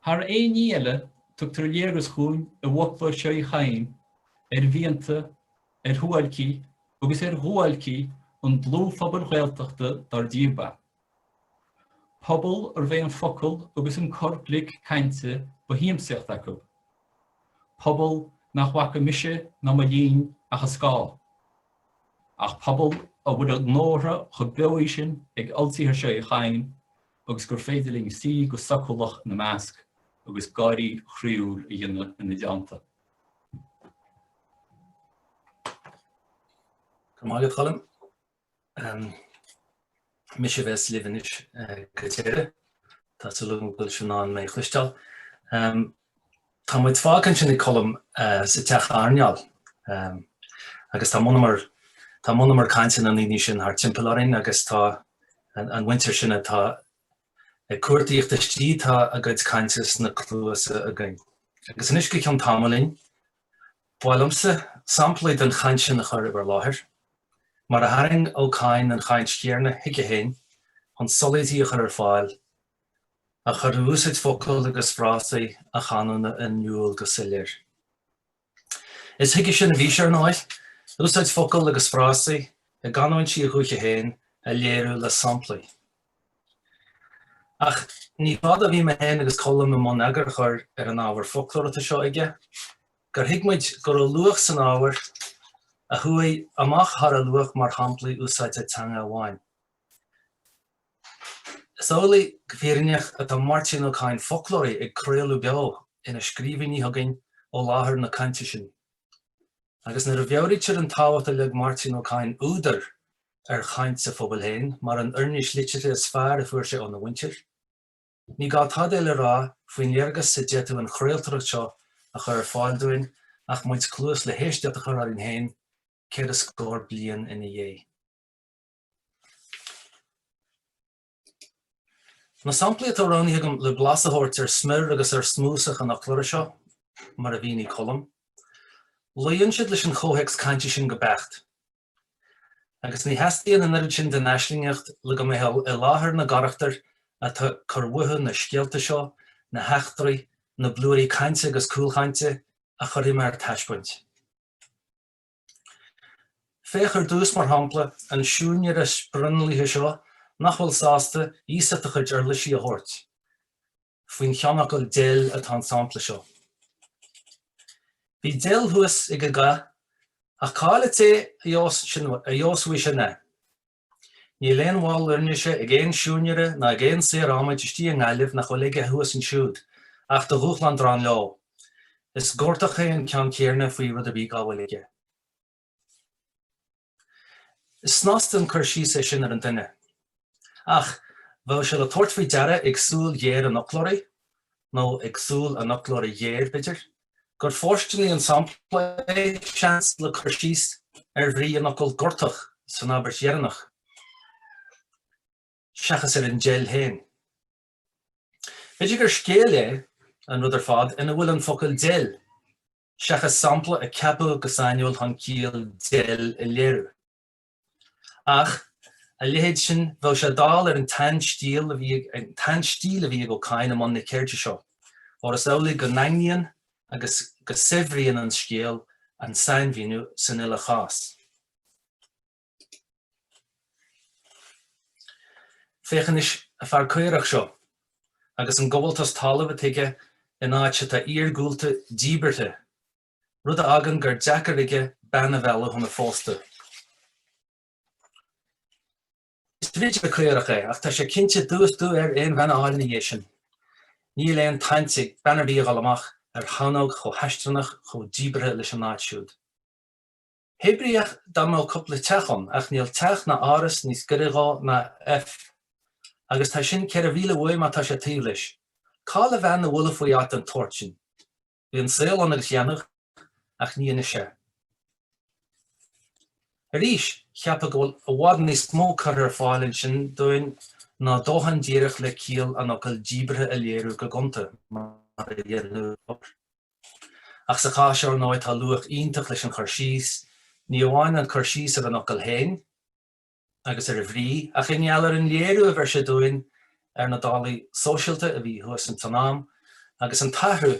Thar aon ní eile, tugtar léargas chugainn i bhfoclóir seo Uí Chadhain ar mhianta, ar shuáilcí agus ar dhuáilcí an dlúthphobail Ghaeltachta dár díobh ba. Pobal arbh é an focal agus an cor glic cainte ba shiamsaíocht acu. Pobal nach bhfaca mise ná mo linn ach a scáth. Ach pobal a bhfuil a nglórtha chomh beoí sin ag ollsaothar seo Uí Chadhain agus gur féidir linn suí go socúlach ina measc agus gáirí chroíúil a dhéanamh ina dteannta. Go raibh maith agat, Colm. Mise a bheas libh anois go deireadh. Tá súil agam go bhfuil sibh in ann mé a chloisteáil. Tá muid fágtha ansin ag Colm sa teach airneáil agus tá monamar tá monamar cainte na ndaoine sin thart timpeall orainn agus tá an mhuintir sin atá ag cuartaíocht istigh tá a gcuid cainte sna cluasa againn. Agus anois go ceann tamaillín, ba mhaith liomsa samplaí den chaint sin a chur i bhur láthair. Mar a tharraing Ó Cadhain an chaint chéanna chuige féin chun solaoidí a chur ar fáil, a chuir úsáid focal agus frásaí a chanúna in iúl go soiléir. Is chuige sin a bhí sé, ar ndóigh, úsáid focal agus frásaí i gcanúintí a dhúiche féin a léiriú le samplaí. Ach ní fada a bhí mé féin agus Colm i mbun eagar a chur ar an ábhar foclóireachta seo aige, gur thuig muid go raibh luach san ábhar a chuaigh amach thar a luach mar shamplaí úsáide teanga amháin. Is amhlaidh, go fírinneach, atá Máirtín Ó Cadhain foclóirí ag craoladh beo ina scríbhinní chugainn ó láthair na cainte sin. Agus nuair a mheabhraítear an tábhacht a leag Máirtín Ó Cadhain údar ar chaint a phobail féin mar an oirnis liteartha is fearr a fuair sé óna mhuintir, ní gá tada eile a rá faoin léargas a d'fhéadfadh an chraoltóireacht seo a chur ar fáil dúinn ach muid cluas le héisteacht a chur orainn féin 100 bliain ina dhiaidh. Na samplaí atá roghnaithe agam le blas a thabhairt ar smior agus ar smúsach an fhoclóra seo, mar a mhínigh Colm, luíonn siad leis an chomhthéacs cainte sin go beacht. Agus ní theastaíonn an oiread sin den aislingeacht le go mbeifeá i láthair na gcarachtar atá ag cur uathu na scéalta seo, na heachtraí, na blúirí cainte agus cúlchainte a chuirfidh mé ar taispeáint. Féach ar dtús, mar shampla, an siúinéara sprionlaithe seo nach bhfuil sásta iasacht a chuid uirlisí a thabhairt. Faoin cheannfhocal 'deil' atá an sampla seo. Bhí deil thuas ag an gcath ach cá'il an té a gheobhas uaidh sin é? Níl aon bhall oirnise ag aon siúinéara ná ag aon saor adhmaid istigh i nGaillimh nach bhfuil aige thuas ansiúd ach do dhúshlán drán leo. Is gortach é an ceann céarna faoi rud ar bith dhá bhfuil aige. Is snasta an cur síos é sin ar an duine. Ach bheadh sé le tabhairt faoi deara ag súil ghéar an fhoclóirí, nó ag súil an fhoclóra ghéir, b'fhéidir, gur fóirsteanaí an sampla é, seans, le cur síos ar bhrí an fhocail 'gortach' san abairt dheireanach, seachas ar an deil féin. B'fhéidir gur scéal é an rud ar fad ina bhfuil an focal 'deil', seachas sampla a ceapadh go sainiúil chun ciall 'deil' a léiriú. Ach. A leithéid sin, bheadh sé dall ar an tseanstíl a bhí an tseanstíl a bhí ag Ó Cadhain i mbun na ceirde seo, óir is amhlaidh go ndaingníonn agus go saibhríonn an scéal an sainmhíniú san uile chás. Féach anois an fear caorach seo agus an gabháltas talaimh atá aige in áit atá iargúlta díbeartha, rud a fhágann gur deacair aige bean a mhealladh chun a phósta. Is ridire caorach é, ach tá sé cinnte dubh is dubh air aon bhean a fháil ina dhiaidh sin. Níl aon tsaint ag bean ar bith a dhul amach ar thamhnóg chomh haistrannach, chomh díbeartha leis an áit siúd. Hé bríoch dá mbeadh cúpla teach ann, ach níl teach ná áras níos gaire dhó ná F. Agus tá sin 4 mhíle uaidh má tá sé taobh leis. Cá'il an bhean a bhuailfeadh faoi áit den tsórt sin? Bhí an saol ann agus dhéanfadh, ach ní anois é. Arís, cheapfá go bhfuil i bhfad níos mó curtha ar fáil ansin dúinn ná dóthain díreach le ciall an fhocail díbeartha a léiriú go gonta, mar a dhéanfadh. Ach sa chás seo, ar ndóigh, tá luach iontach leis an chur síos, ní amháin an cur síos ar an fhocal féin, agus ar a bhrí, ach i ngeall ar an léiriú a bheir sé dúinn ar na dálaí sóisialta a bhí thuas ins an am agus an t-athrú,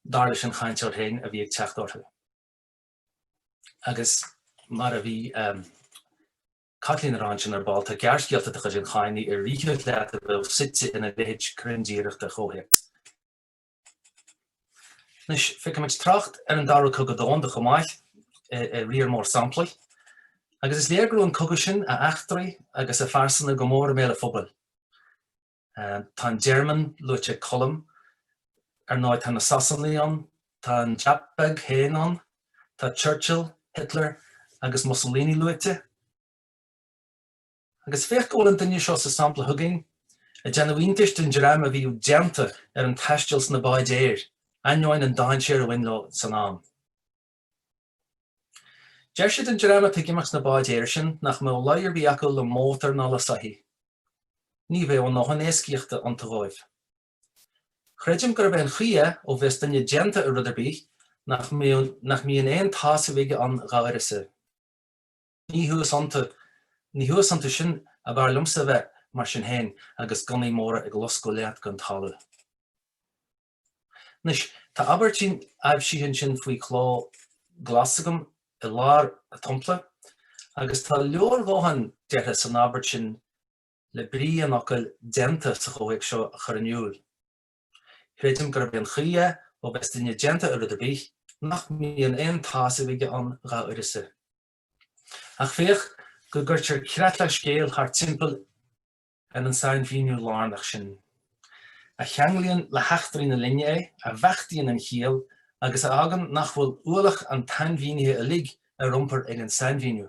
dar leis an chainteoir féin, a bhí ag teacht orthu. Agus mar a bhí Caitlín a rá ansin ar ball, tá gearrscéalta de chuid an Chadhnaigh a rithfeadh leat a bheadh suite ina leithéid cruinn díreach de chomhthéacs. Anois, feicimid trácht ar an Dara Cogadh Domhanda chomh maith i riar mór samplaí, agus is léir go raibh an cogadh sin, a eachtraí agus a phearsana go mór i mbéal an phobail. Tá an Ghearmáin luaite ag Colm, ar ndóigh tá na Sasanaigh ann, tá an Jap beag féin ann, tá Churchill, Hitler agus Mussolini luaite. Agus féach go bhfuil an duine seo sa sampla chugainn ag déanamh iontais den dream a bhíodh déanta ar an taisteal sna báid aeir, ainneoin an dainséir a bhain leo san am. Deir sé den dream atá ag imeacht sna báid aeir sin nach mbeadh luí ar bith acu le mótar ná le soithí. Ní bheadh a ndóthain éascaíochta iontu dhóibh. Creidim gurb é an chaoi é ó bheas duine déanta ar rud ar bith nach mbíonn aon tsásamh aige ann dhá uireasa. Ní thuas iontu, ní thuas iontu sin ab fhearr liomsa a bheith, mar sin féin, agus gunnaí móra ag loscadh leat den talamh. Anois, tá abairtín aibhsithe ansin faoi chló glas agam i lár an tsampla, agus tá leordhóthain deirthe san abairt sin le brí an fhocail 'déanta' sa chomhthéacs seo a chur in iúl. Creidim gurb é an chaoi é, ó bheas duine déanta ar rud ar bith, nach mbíonn aon tsásamh aige ann dhá uireasa. Ach féach go gcuirtear creatlach scéil thart timpeall ar an sainmhíniú lárnach sin, a cheanglaíonn le heachtraí na linne é, a bheachtaíonn an chiall, agus a fhágann nach bhfuil ualach an tsainmhínithe uilig ar iompar ag an sainmhíniú.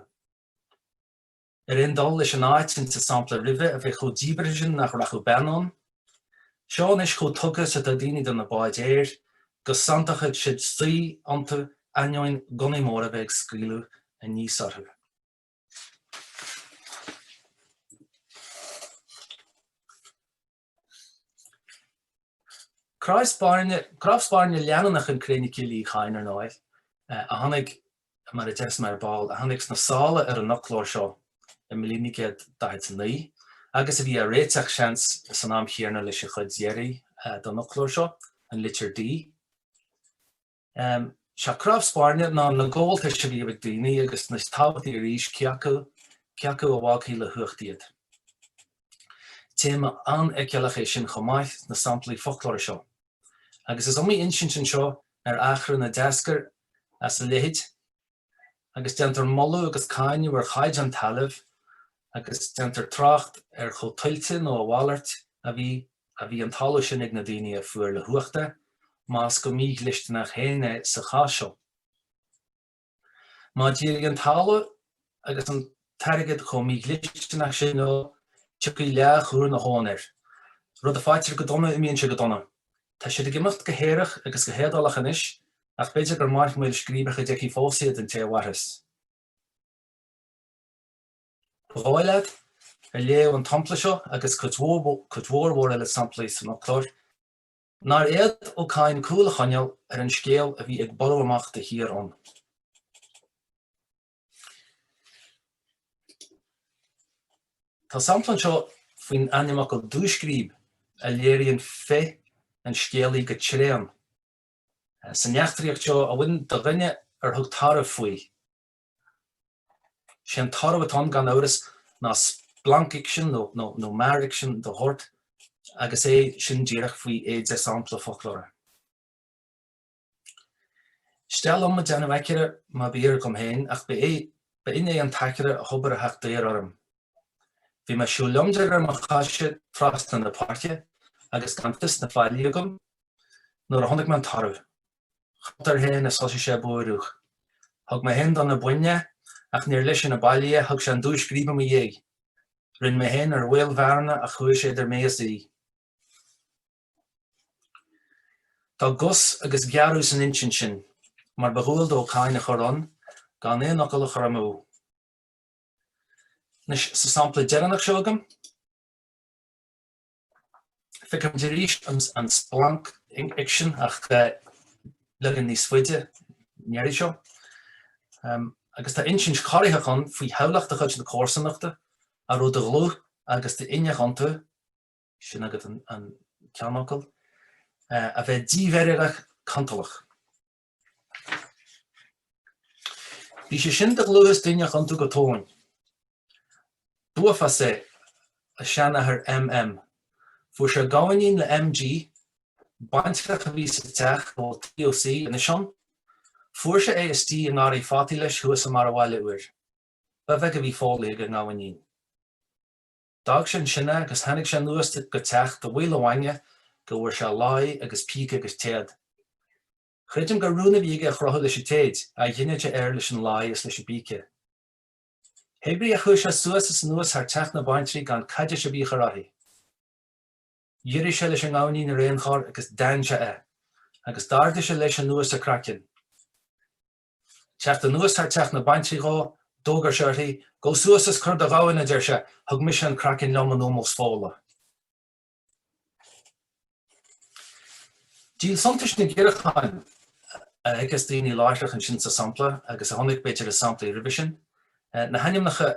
Ar aon dul leis an áit insa sampla roimhe a bheith chomh díbeartha sin nach rachadh bean ann, seo anois chomh tugtha is atá daoine do na báid aeir go santóchadh siad suí iontu ainneoin gunnaí móra bheith ag scaoileadh aníos orthu. Cnámh spairne leanúnach in Cré na Cille Uí Chadhain, ar ndóigh, a tháinig, mar a déarfas mé ar ball, a tháinig sna sála ar an fhoclóir seo i mbliain 1949 agus a bhí á réiteach, seans, san am chéanna leis an chuid dheiridh den fhoclóir seo, an litir D. Sea, cnámh spairne ná na gabháltais a bhíodh ag daoine agus níos tábhachtaí arís cé acu cé acu a bhfágfaí le huacht iad. Téama an-fheiceálach é sin chomh maith sna samplaí foclóra seo. Agus is iomaí insint anseo ar achrann a d'eascair as a leithéid. agus déantar moladh agus cáineadh ar chaighdeán talaimh agus déantar trácht ar chomh tuillte nó a mhalairt a bhí a bhí an talamh sin ag na daoine a fuair le huacht é, más go mídhlisteanach féin é sa chás seo. Má d'éirigh an talamh agus an t-airgead chomh mídhlisteanach sin leo, tiocfaidh leá chúr na habhann air. Rud a fhaightear go dona, imíonn sé go dona. Tá siad ag imeacht go haerach agus go héadálach anois, ach b'fhéidir gur maith maolscríobach a d'fheicfidh fós iad, an té a mhairfeas. Ba dhóigh leat, ar léamh an tsampla seo agus cuid mhór mhór eile samplaí san fhoclóir, nár fhéad Ó Cadhain cúl a choinneáil ar an scéal a bhí ag borradh amach de shíor ann. Tá sampla anseo faoin ainmfhocal dúscríb a léiríonn féith an scéalaí go tréan san eachtraíocht seo a bhain do dhuine ar thug tarbh faoi. Sé an tarbh atá ann gan amhras ná splancfhicsean nó mearfhicsean de shórt agus é sin díreach faoi éide sampla foclóra. Isteach liom ag déanamh aicearra mar b'fhíor dhom féin ach ba é, ba in é an t-aicearra a thobair a theacht daor orm. Bhí mé ag siúl liom de réir mo choise trasna na páirce agus gan fios na faillí agam nuair a chonaic mé an tarbh. Choill air féin is thosaigh sé ag búireadh. Thug mé féin do na boinn é ach níor leis sin an baile é, thug sé an dúscríb i mo dhiaidh. Rinn mé féin ar mhaolbhearna ach chuaigh sé idir mé is í. Tá gus agus gearradh san insint sin, mar ba dhual d'Ó Cadhain a chur ann gan aon fhocal a chur amú. Anois, sa sampla deireanach seo agam, feicimid arís an splancfhicsean ach leagan níos faide an iarraidh seo. Agus tá insint chorraitheach ann faoi theaghlach de chuid na comharsanachta a raibh de dhlúth agus d'inneach iontu, sin agat an ceannfhocal, a bheith dímheidhreach cantalach. Bhí sé sin de dhlúth is d'inneach iontu go tóin. B'uafás é a seanathair MM. Fuair sé gamhainín le MG, baintreach a bhí sa teach a bhfuil TÓC anois ann. Fuair sé é istigh i ngarraí fataí leis thuas i mbarr an bhaile uair. Ba bheag a bhí foghlaithe ag an ngamhainín. D'fhág sé ansin é agus tháinig sé anuas go teach de mhaoil a mhainge go bhfuair sé láí agus píce agus téad. Creidim gur rún a bhí aige a chrochadh leis an téid, á ghiniúint a air leis an láí is leis an bpíce. Hébrí ach chuaigh sé suas is anuas thar teach na baintrí gan caidéis ar bith a chur uirthi. Dhírigh sé leis an ngamhainín ar aon chor agus d'fheann sé é, agus d'ardaigh sé leis anuas a craiceann. Teacht anuas thar teach na baintrí dhó, d'fhógair sé uirthi, Gabh suas is cuir do ghamhain, a deir sé, thug mise an craiceann liom in ómós foghla. Díol suntais na giorrúcháin a fheiceas daoine láithreach ansin sa sampla agus a chonaic b'fhéidir i samplaí roimhe sin, na hainmneacha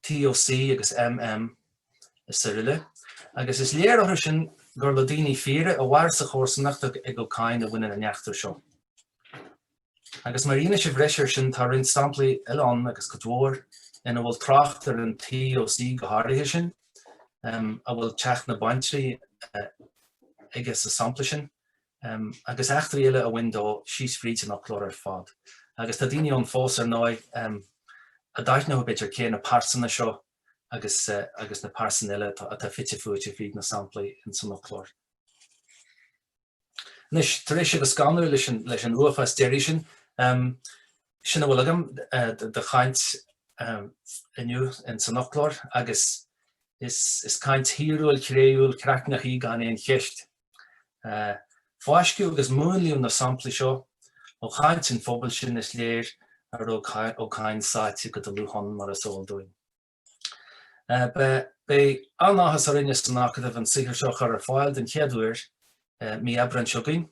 TÓC agus MM is aroile, agus is léir orthu sin gur le daoine fíora a mhair sa chomharsanacht ag Ó Cadhain a bhaineann an eachtra seo. Agus mar fhianaise bhreise air sin tá roinnt samplaí eile ann, agus cuid mhór, ina bhfuil trácht ar an TÓC go háirithe sin, a bhfuil teach na baintrí aige sa sampla sin. agus eachtraí eile a bhain dó síos fríd an fhoclóir ar fad. Agus tá daoine ann fós, ar ndóigh, a d'aithneodh, b'fhéidir, cé na pearsana seo agus agus na pearsana eile atá fite fuaite fríd na samplaí ins an fhoclóir. Anois, tar éis sibh a scanrú leis an leis an uafás deiridh sin, sin a bhfuil agam de chaint inniu ins an fhoclóir agus is caint thíriúil, chréúil, chraicneach í gan aon cheist. Fáisceadh agus múnlaíodh na samplaí seo ó chaint an phobail sin is léir a raibh Ó Cadhain sáite go dlúth ann, mar is eol dúinn. Beidh an-áthas orainne san Acadamh an saothar seo a chur ar fáil den chéad uair mí Aibreáin seo chugainn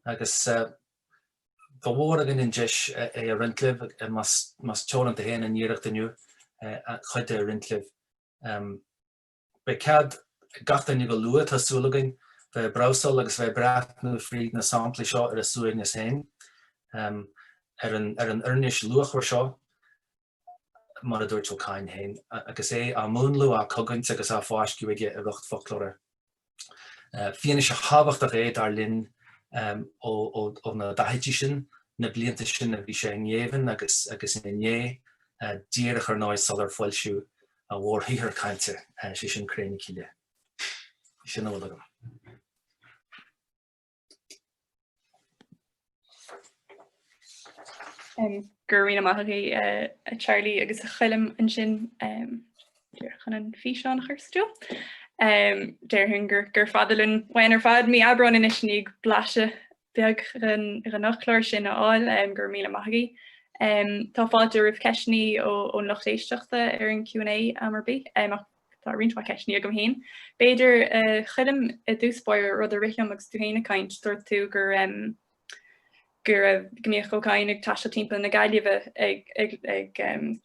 agus ba mhór againn an deis é a roinnt libh, más teoranta féin an iarracht inniu cuid de a roinnt libh. Beidh cead ag gach duine go luath, tá súil againn, bheith ag brabhsáil agus bheith ag breathnú fríd na samplaí seo ar a suaimhneas féin, ar an ar an oirnis luachmhar seo, mar a dúirt Ó Cadhain féin, agus é á múnlú, á cogaint agus á fáisceadh aige i riocht foclóra. Fianaise thábhachtach é, dar linn, ó na daichidí sin, na blianta sin a bhí sé i ngéibheann agus agus ina ndiaidh, díreach ar ndóigh sular foilsíodh a mhórshaothar cainte, sé sin Cré na Cille. Sin a bhfuil agam. Go raibh míle maith agat a Charlie agus a Choilm ansin chun an físeán a chur sa stiúil. Déarfainn gur gur fada linn uainn ar fad mí Aibreáin anois i ndiaidh blaiseadh beag den fhoclóir sin a fháil, go raibh míle maith agaibh. Tá fáilte roimh ceisteanna ón lucht éisteachta ar an Q&A am ar bith, ach tá roinnt mhaith ceisteanna agam féin. B'fhéidir, a Choilm, i dtús báire, rud a rith liom agus tú féin ag caint, dúirt tú gur. Go raibh, go mbíodh Ó Cadhain ag taisteal timpeall na Gaillimhe ag, ag, ag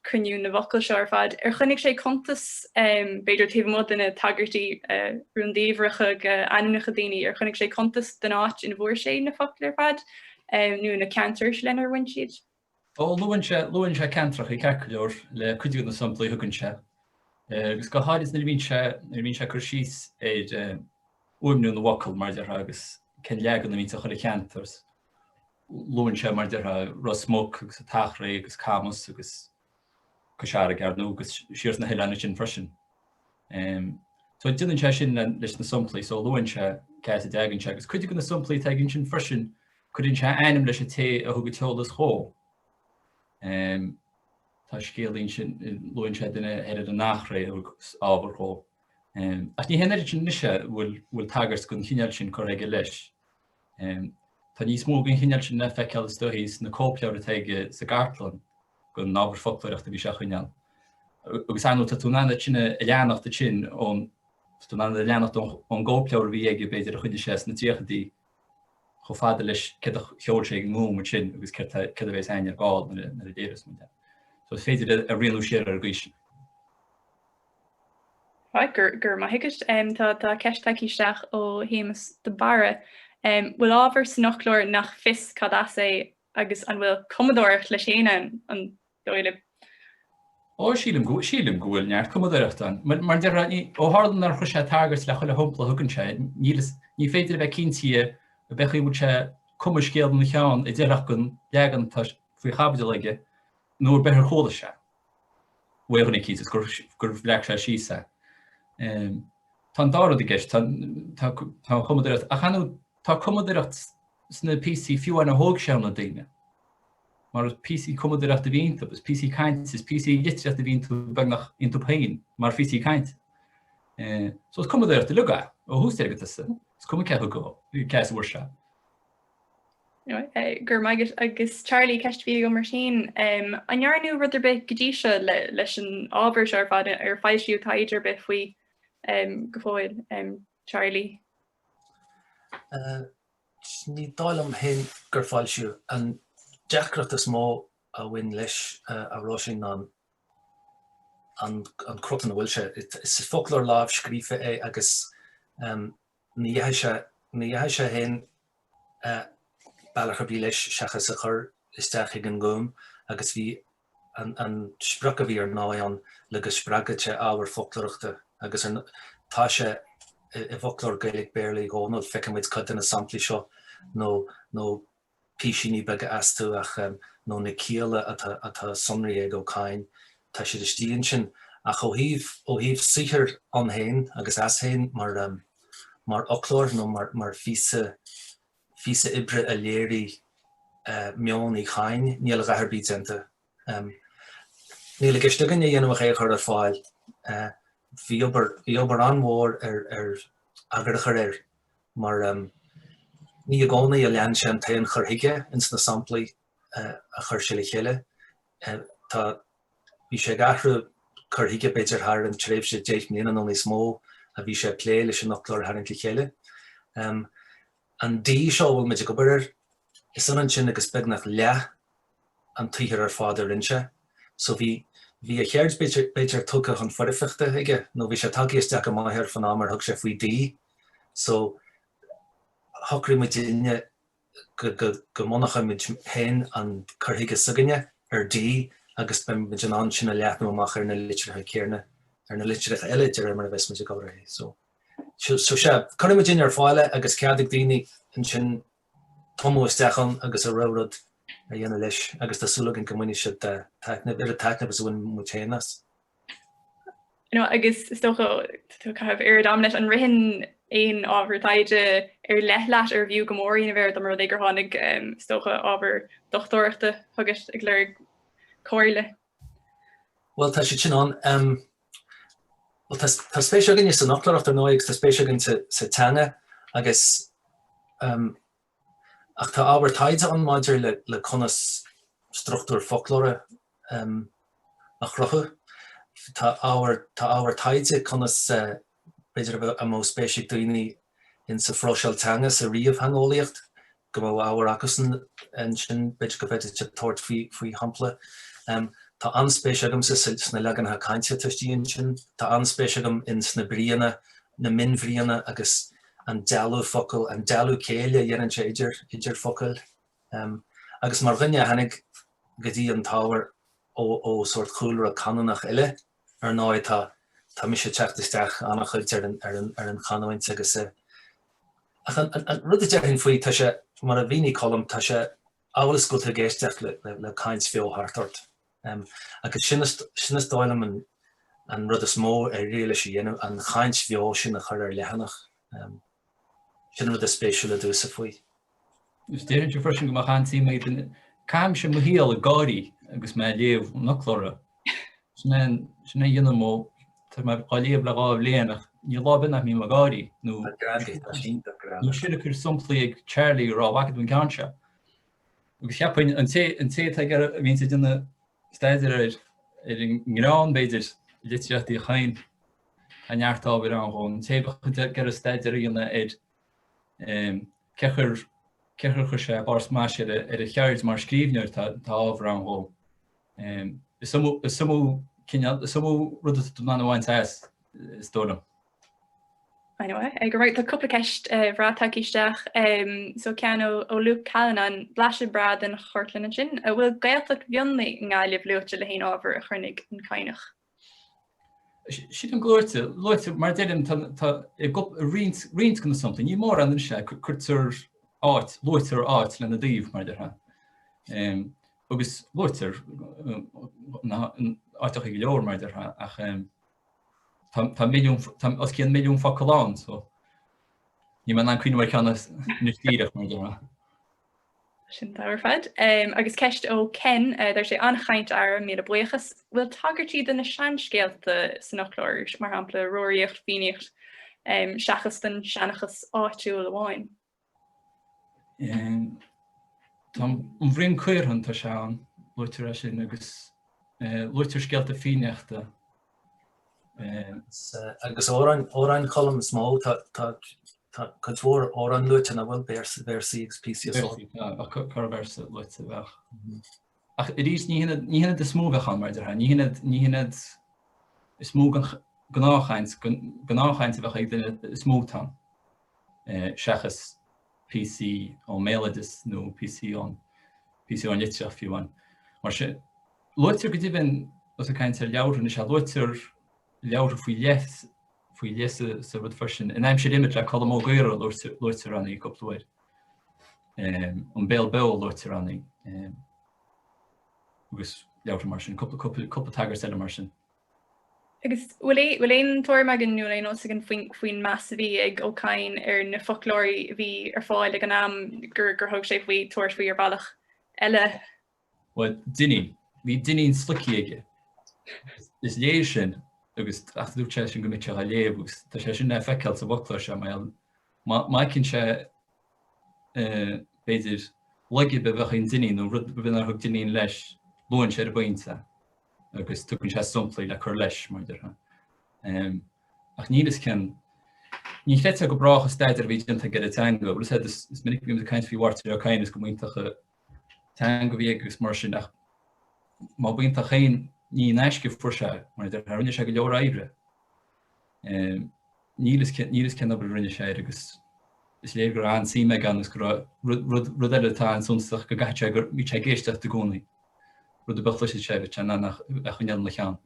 cruinniú na bhfocal seo ar fad. Ar choinnigh sé cuntas, b'fhéidir taobh amuigh de na tagairtí rúndiamhracha go ainmneacha daoine, ar choinnigh sé cuntas den áit ina bhfuair sé na focail ar fad, nó na ceantair lenar bhain siad? Ó, luann sé, luann sé ceantracha ceart go leor le cuid de na samplaí a thugann sé, agus go háirid nuair a bhíonn sé, nuair a bhíonn sé ag cur síos ar fhuaimniú na bhfocal, mar a déarfá, agus cén leagan a bhíonns á chur ar cheantar. Luann sé, mar a déarfá, Ros Muc agus an tEachréidh agus Camas agus Cois Fharraige, ar ndóigh, agus siar sna hoileáin ansin freisin. So déanann sé sin leis na samplaí, so luann sé cá as a dtagann sé, agus cuid de na samplaí atá aige ansin freisin, cuireann sé a ainm leis an té a thug an t-eolas dhó. Tá scéal ansin, luann sé duine thoir ar an Eachréidh a thug ábhar dhó. Ach ní hé an oiread sin anois é a bhfuil tagairt den chineál sin curtha aige leis. Tá níos mó den chineál sin le feiceáil is dóichí sna cóipleabhair atá aige sa gcartlann den ábhar foclóireachta a bhí sé a choinneáil. Agus ar ndóigh tá tú in ann iad sin a leanacht ansin ón, tá tú in ann a leanacht ón gcóipleabhar a bhí aige b'fhéidir a choinnigh sé sna tríochaidí chomh fada leis céard a sheol sé ag an nGúm ansin agus céard a bheas againn ar ball nuair a léireos muid é. So is féidir a rianú siar ar an gcaoi sin. Right, go raibh maith agat. Tá tá ceist tagtha isteach ó Shéamus de Barra. Bhfuil ábhar san fhoclóir nach fios cad as é agus an bhfuil cumadóireacht le séanadh ann, an dóigh libh? Ó, sílim go, sílim go bhfuil neart cumadóireachta ann. Mar, mar déarfá, ní, ó tharla nár chuir sé tagairt le chuile shampla a thugann sé, níl fhios, ní féidir a bheith cinnte an b'é chaoi a bhfuil sé ag cumadh scéal ina cheann a d'oirfeadh don leagan atá faoi chaibidil aige nó ar bith ar chuala sé. Uaidh dhuine eicínt is gur bhreac sé síos é. Tá an dá rud i gceist, tá an chumadóireacht, ach ar ndóigh tá cumadóireacht sna píosaí fiú amháin a thóg sé ó na daoine. Mar is píosaí cumadóireachta a bhí iontu, is píosaí cainte, is píosaí litríochta a bhí iontu beagnach iontu féin mar phíosaí cainte. So is cumadóireacht uilig é, ó thús deireadh go tosaigh. Is cuma cé thug cé as a bhfuair sé. Go raibh maith agat. Agus Charlie, ceist a bhí agam ort féin, an ndearnadh rud ar bith go dtí seo leis an ábhar seo ar fad, ar foilsíodh taighde ar bith faoi go fóill, Charlie? Ní dóigh liom féin gur foilsíodh. An deacracht is mó a bhain leis, a Róisín, ná an crot ina bhfuil sé. Is foclóir lámhscríofa é agus Ní dheachaigh sé, ní dheachaigh sé féin bealach ar bith leis seachas a chur isteach chuig an nGúm agus bhí an, an sprioc a bhí ar ndóigh ann le go spreagfadh sé ábhar foclóireachta agus ar, tá sé i bhfoclóir Gaeilge-Béarla Uí Dhónaill, feicfidh muid cuid de na samplaí seo nó, nó písíní beaga astu ach nó na cialla atá atá sonraithe ag Ó Cadhain, tá siad istigh ansin. Ach ó thaobh ó thaobh saothair ann féin agus as féin mar mar fhoclóir nó mar mar phíosa phíosa oibre a léirigh meon Uí Chadhain, níl a dhath ar bith déanta. Níl i gceist againn a dhéanamh ach é a chur ar fáil. Bhí obair bhí obair an-mhór ar ar eagar a chur air. mar ní i gcónaí a lean sé an t-aon chur chuige ins na samplaí a chuir sé le chéile. Tá, bhí sé ag athrú cur chuige b'fhéidir thar an tréimhse 10 mbliana nó níos mó a bhí sé ag plé leis an fhoclóir a tharraingt le chéile. An D seo a bhfuil muid ag obair air, is ionann sin agus beagnach leath an tsaothair ar fad a rinne sé. So bhí, bhí a cheird b'fhéidir, b'fhéidir tugtha chun foirfeachta aige, nó bhí sé tagtha isteach go maith air fán am ar thug sé faoi D. So shocraigh muidinne go, go, go mbunóchadh muid féin an cur chuige s'againne ar D agus beidh muid in ann sin a leathnú amach ar na litreacha céarna, ar na litreacha eile de réir mar a bheas muid ag obair uirthi. So, so sea, cuirfidh muidinne ar fáil é agus cead ag daoine ansin tumadh isteach ann agus a rogha rud a dhéanamh leis agus tá súil againn go mbainfidh siad taitneamh, oiread taitneamh is a bhain muid féin as. You know, agus is dócha tú ag caitheamh oiread am leis, an ritheann aon ábhar taighde ar leith leat arbh fhiú go mór a dhéanamh air dá mba rud é gur tháinig is dócha ábhar dochtúireachta chugat ag lorg comhairle? Bhuel, tá siad sin ann. Bhuel, tá, tá spéis againne san fhoclóireacht ar ndóigh agus tá spéis againn sa, sa teanga agus ach tá ábhar taighde ann maidir le, le conas struchtúr foclóra a chruthú. Tá ábhar, tá ábhar taighde conas, b'fhéidir a mbeadh spéis ag daoine in sa phróiseáil teanga, sa ríomhtheangeolaíocht. go mbeadh ábhar acusan ansin, b'fhéidir go bhféadfadh siad tabhairt faoi shampla. Tá an-spéis agamsa sna leaganacha cainte atá istigh ansin. Tá an-spéis agam in sna bríonna, na mionbhríonna agus an dealú focal, an dealú céille a dhéanann sé idir, idir focail. Agus mar dhuine a tháinig go dtí an t-ábhar ó sórt chúlra canúnach eile, ar ndóigh, tá, tá mise ag teacht isteach an-chuid ar an, ar an, ar an chanúint agus eh, ach an, an, an rud a déarfainn faoi, tá sé, mar a mhínigh Colm, tá sé amhail is go bhfuil tú ag éisteacht le, le, le caint bheo thart ort. Em, agus sin is, sin is dóigh liom an, an rud is mó ar éirigh leis a dhéanamh, an chaint bheo sin a chur ar leathanach. Em, sin an rud is spéisiúla domhsa faoi. Is déarfainnse freisin go mbeadh an-suim ag duine. Caithimse mo shaol ag gáirí agus mé ag léamh an fhoclóra. Sin é an, sin é a dhéanaim ó, tá mé á léamh le 2 bhliain ach níl lá ar bith nach mbím ag gáirí nó nó sin ag cur samplaí ag Charlie ag rá bhfaca tú an ceann seo. Agus cheapfainn an té, an té atá ag iarraidh, a bhíonns ag déanamh staidéar ar, ar an ngreann b'fhéidir, i litríocht Uí Chadhain, tá neart ábhair ann dhó. An té a bheadh ag iarraidh staidéar a dhéanamh ar Cé chor chuir sé barr smais ar a cheird mar scríbhneoir, tá ábhar ann dhó. Is iomaí cineál, is iomaí rud atá tú in ann a bhaint as, is dóigh liom. Anyway, go raibh, tá cúpla ceist bhreá tagtha isteach. So ceann ó Luke Callanan, blaiseadh breá den chartlann ansin. An bhfuil Gaeltacht Mhionlaigh i nGaillimh luaite le haon ábhar a chruinnigh an Cadhnach? Sílim go luaite, luaite, mar a deirim, tá, tá i roinnt, roinnt de na samplaí, ní mórán anois é, cuirtear áit, luaitear áit lena dtaobh, mar a déarfá. Agus luaitear na áiteacha go leor, mar a déarfá, ach tá, tá milliún, tá os cionn milliún focal ann, so níl mé in ann cuimhneamh ar cheann anois díreach, mar a déarfá. Sin é ar fad. Agus ceist ó Ken, deir sé an-chaint a fheara, míle buíochas. Bhfuil tagairtí do na seanscéalta san fhoclóir, mar shampla Rúraíocht, Fiannaíocht, seachas don seanchas áitiúil amháin? Tá an Bhruíon Caorthann, tá sé ann, luaitear é sin agus luaitear scéalta Fiannaíochta. Agus amhráin, amhráin Choilm is mó, tá cuid mhór amhrán luaite nach bhfuil, véarsaí agus píosaí is Véarsaí, tá, ach corrvéarsa luaite bheadh. Ach arís, ní hin ní hin iad is mó a bheadh ann, mar a déarfá, ní hin iad, ní hin iad is mó den gnáthchaint, gnáthchaint a bheadh ag duine is mó atá ann, seachas píosaí ón mbéaloideas nó píosaí ón, píosaí ón litríocht fiú amháin. Mar sin, luaitear go deimhin, os ag caint ar leabhartha anois, luaitear leabhartha faoi leith, faoi leith sa, sa rud freisin. In Aimsir Imead le Colm Ó Gaora luaitear, luaitear ann í cúpla uair. An Béal Beo luaitear ann í. Agus leabhartha mar sin, cúpla, cúpla, cúpla tagairt eile mar sin. Agus bhfuil bhfuil aon tuairim againn nó aon eolas againn faoin faoin meas a bhí ag Ó Cadhain ar na foclóirí a bhí ar fáil ag an am gur gur thug sé faoi tabhairt faoi ar bhealach eile? Bhuel, Dinneen. Bhí Dinneen sloigthe aige. Is léir sin agus ach dúirt sé sin go mbeadh sé á léamh agus tá sé sin le feiceáil sa bhfoclóir seo mar má fheiceann sé b'fhéidir laige a bheadh in Dinneen nó rud ar bith nár thug Dinneen leis, luann sé ar an bpointe. agus tugann sé samplaí le cur leis, mar a déarfá. Ach níl fhios cén, ní chreidfeá go brách an staidéar a bhí déanta aige ar an teanga, bhfuil fhios a'd, is minic a bhímid ag caint faoi Mháirtín Ó Cadhain is go mb'iontach an teanga a bhí aige agus mar sin ach má b'iontach féin ní in aisce a fuair sé, mar a déarfá, rinne sé go leor oibre. Níl fhios níl fhios cén obair a rinne sé air agus is léir go raibh an-suim aige ann agus go raibh rud rud eile atá an-suntasach go gcaithfidh sé go mbíodh sé ag éisteacht i gcónaí. Rud ar bith a chloiseadh sé bheadh sé in ann a choinneáil ina cheann.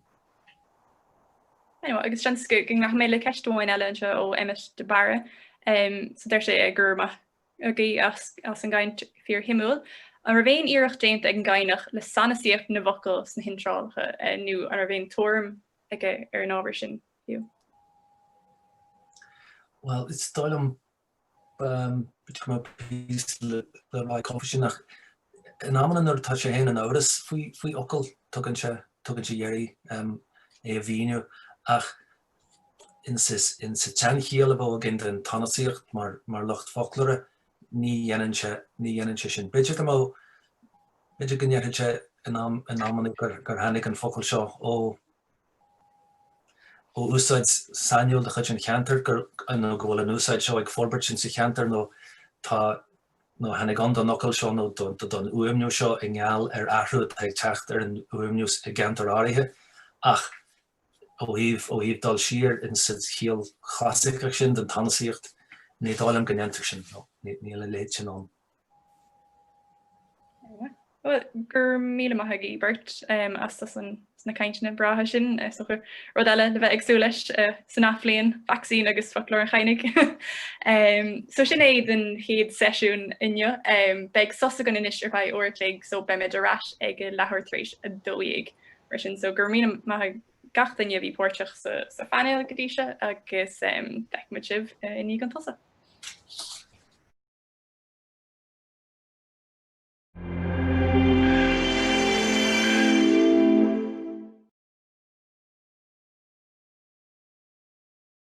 Anyway, agus seans go nglacfaidh mé le ceist amháin eile anseo ó Emmet de Barra. So deir sé go raibh maith agaibh as, as an gcaint fíorshuimiúil. An raibh aon iarracht déanta ag an gCadhnach le sanasaíocht na bhfocal sna hiontrálacha nó an raibh aon tuairim aige ar an ábhar sin fiú? Bhuel, is dóigh liom b'fhéidir go mbeadh píosa le rá ag Colm faoi sin ach in amanna nuair atá sé féin in amhras faoi faoi fhocal tugann sé tugann sé iarraidh é a mhíniú ach insa insa tseanchiall a bheadh againn den tsanasaíocht mar mar lucht foclóra ní dhéanann sé ní dhéanann sé sin. B'fhéidir go mbeadh b'fhéidir go ndéarfadh sé in am in amanna gur gur tháinig an focal seo ó ó úsáid sainiúil de chuid an cheantair, gur, nó go bhfuil an úsáid seo ag forbairt insa cheantar nó tá. nó a tháinig ann don fhocal seo nó don fhuaimniú seo i ngeall ar athrú atá ag teacht ar an fhuaimniú i gceantar áirithe ach ó thaobh ó thaobh dul siar in sa chiall chlasaiceach sin den tsanasaíocht, ní dóigh liom go ndéantar sin, no, níl a leithéid sin ann. Bhuel, go raibh míle maith agaibh beirt as as na cainteanna breátha sin. Is dócha rud eile le bheith ag súil leis san athbhliain, vacsaín agus foclóir an Chadhnaigh. So sin é den chéad seisiún inniu. Beidh sos againn anois ar feadh uair a chloig so beimid ar ais ag leathuair tar éis 12 mar sin. So go raibh míle maith ag gach duine a bhí páirteach sa phainéal go dtí seo agus feicfimid sibh i ndiaidh an tsosa.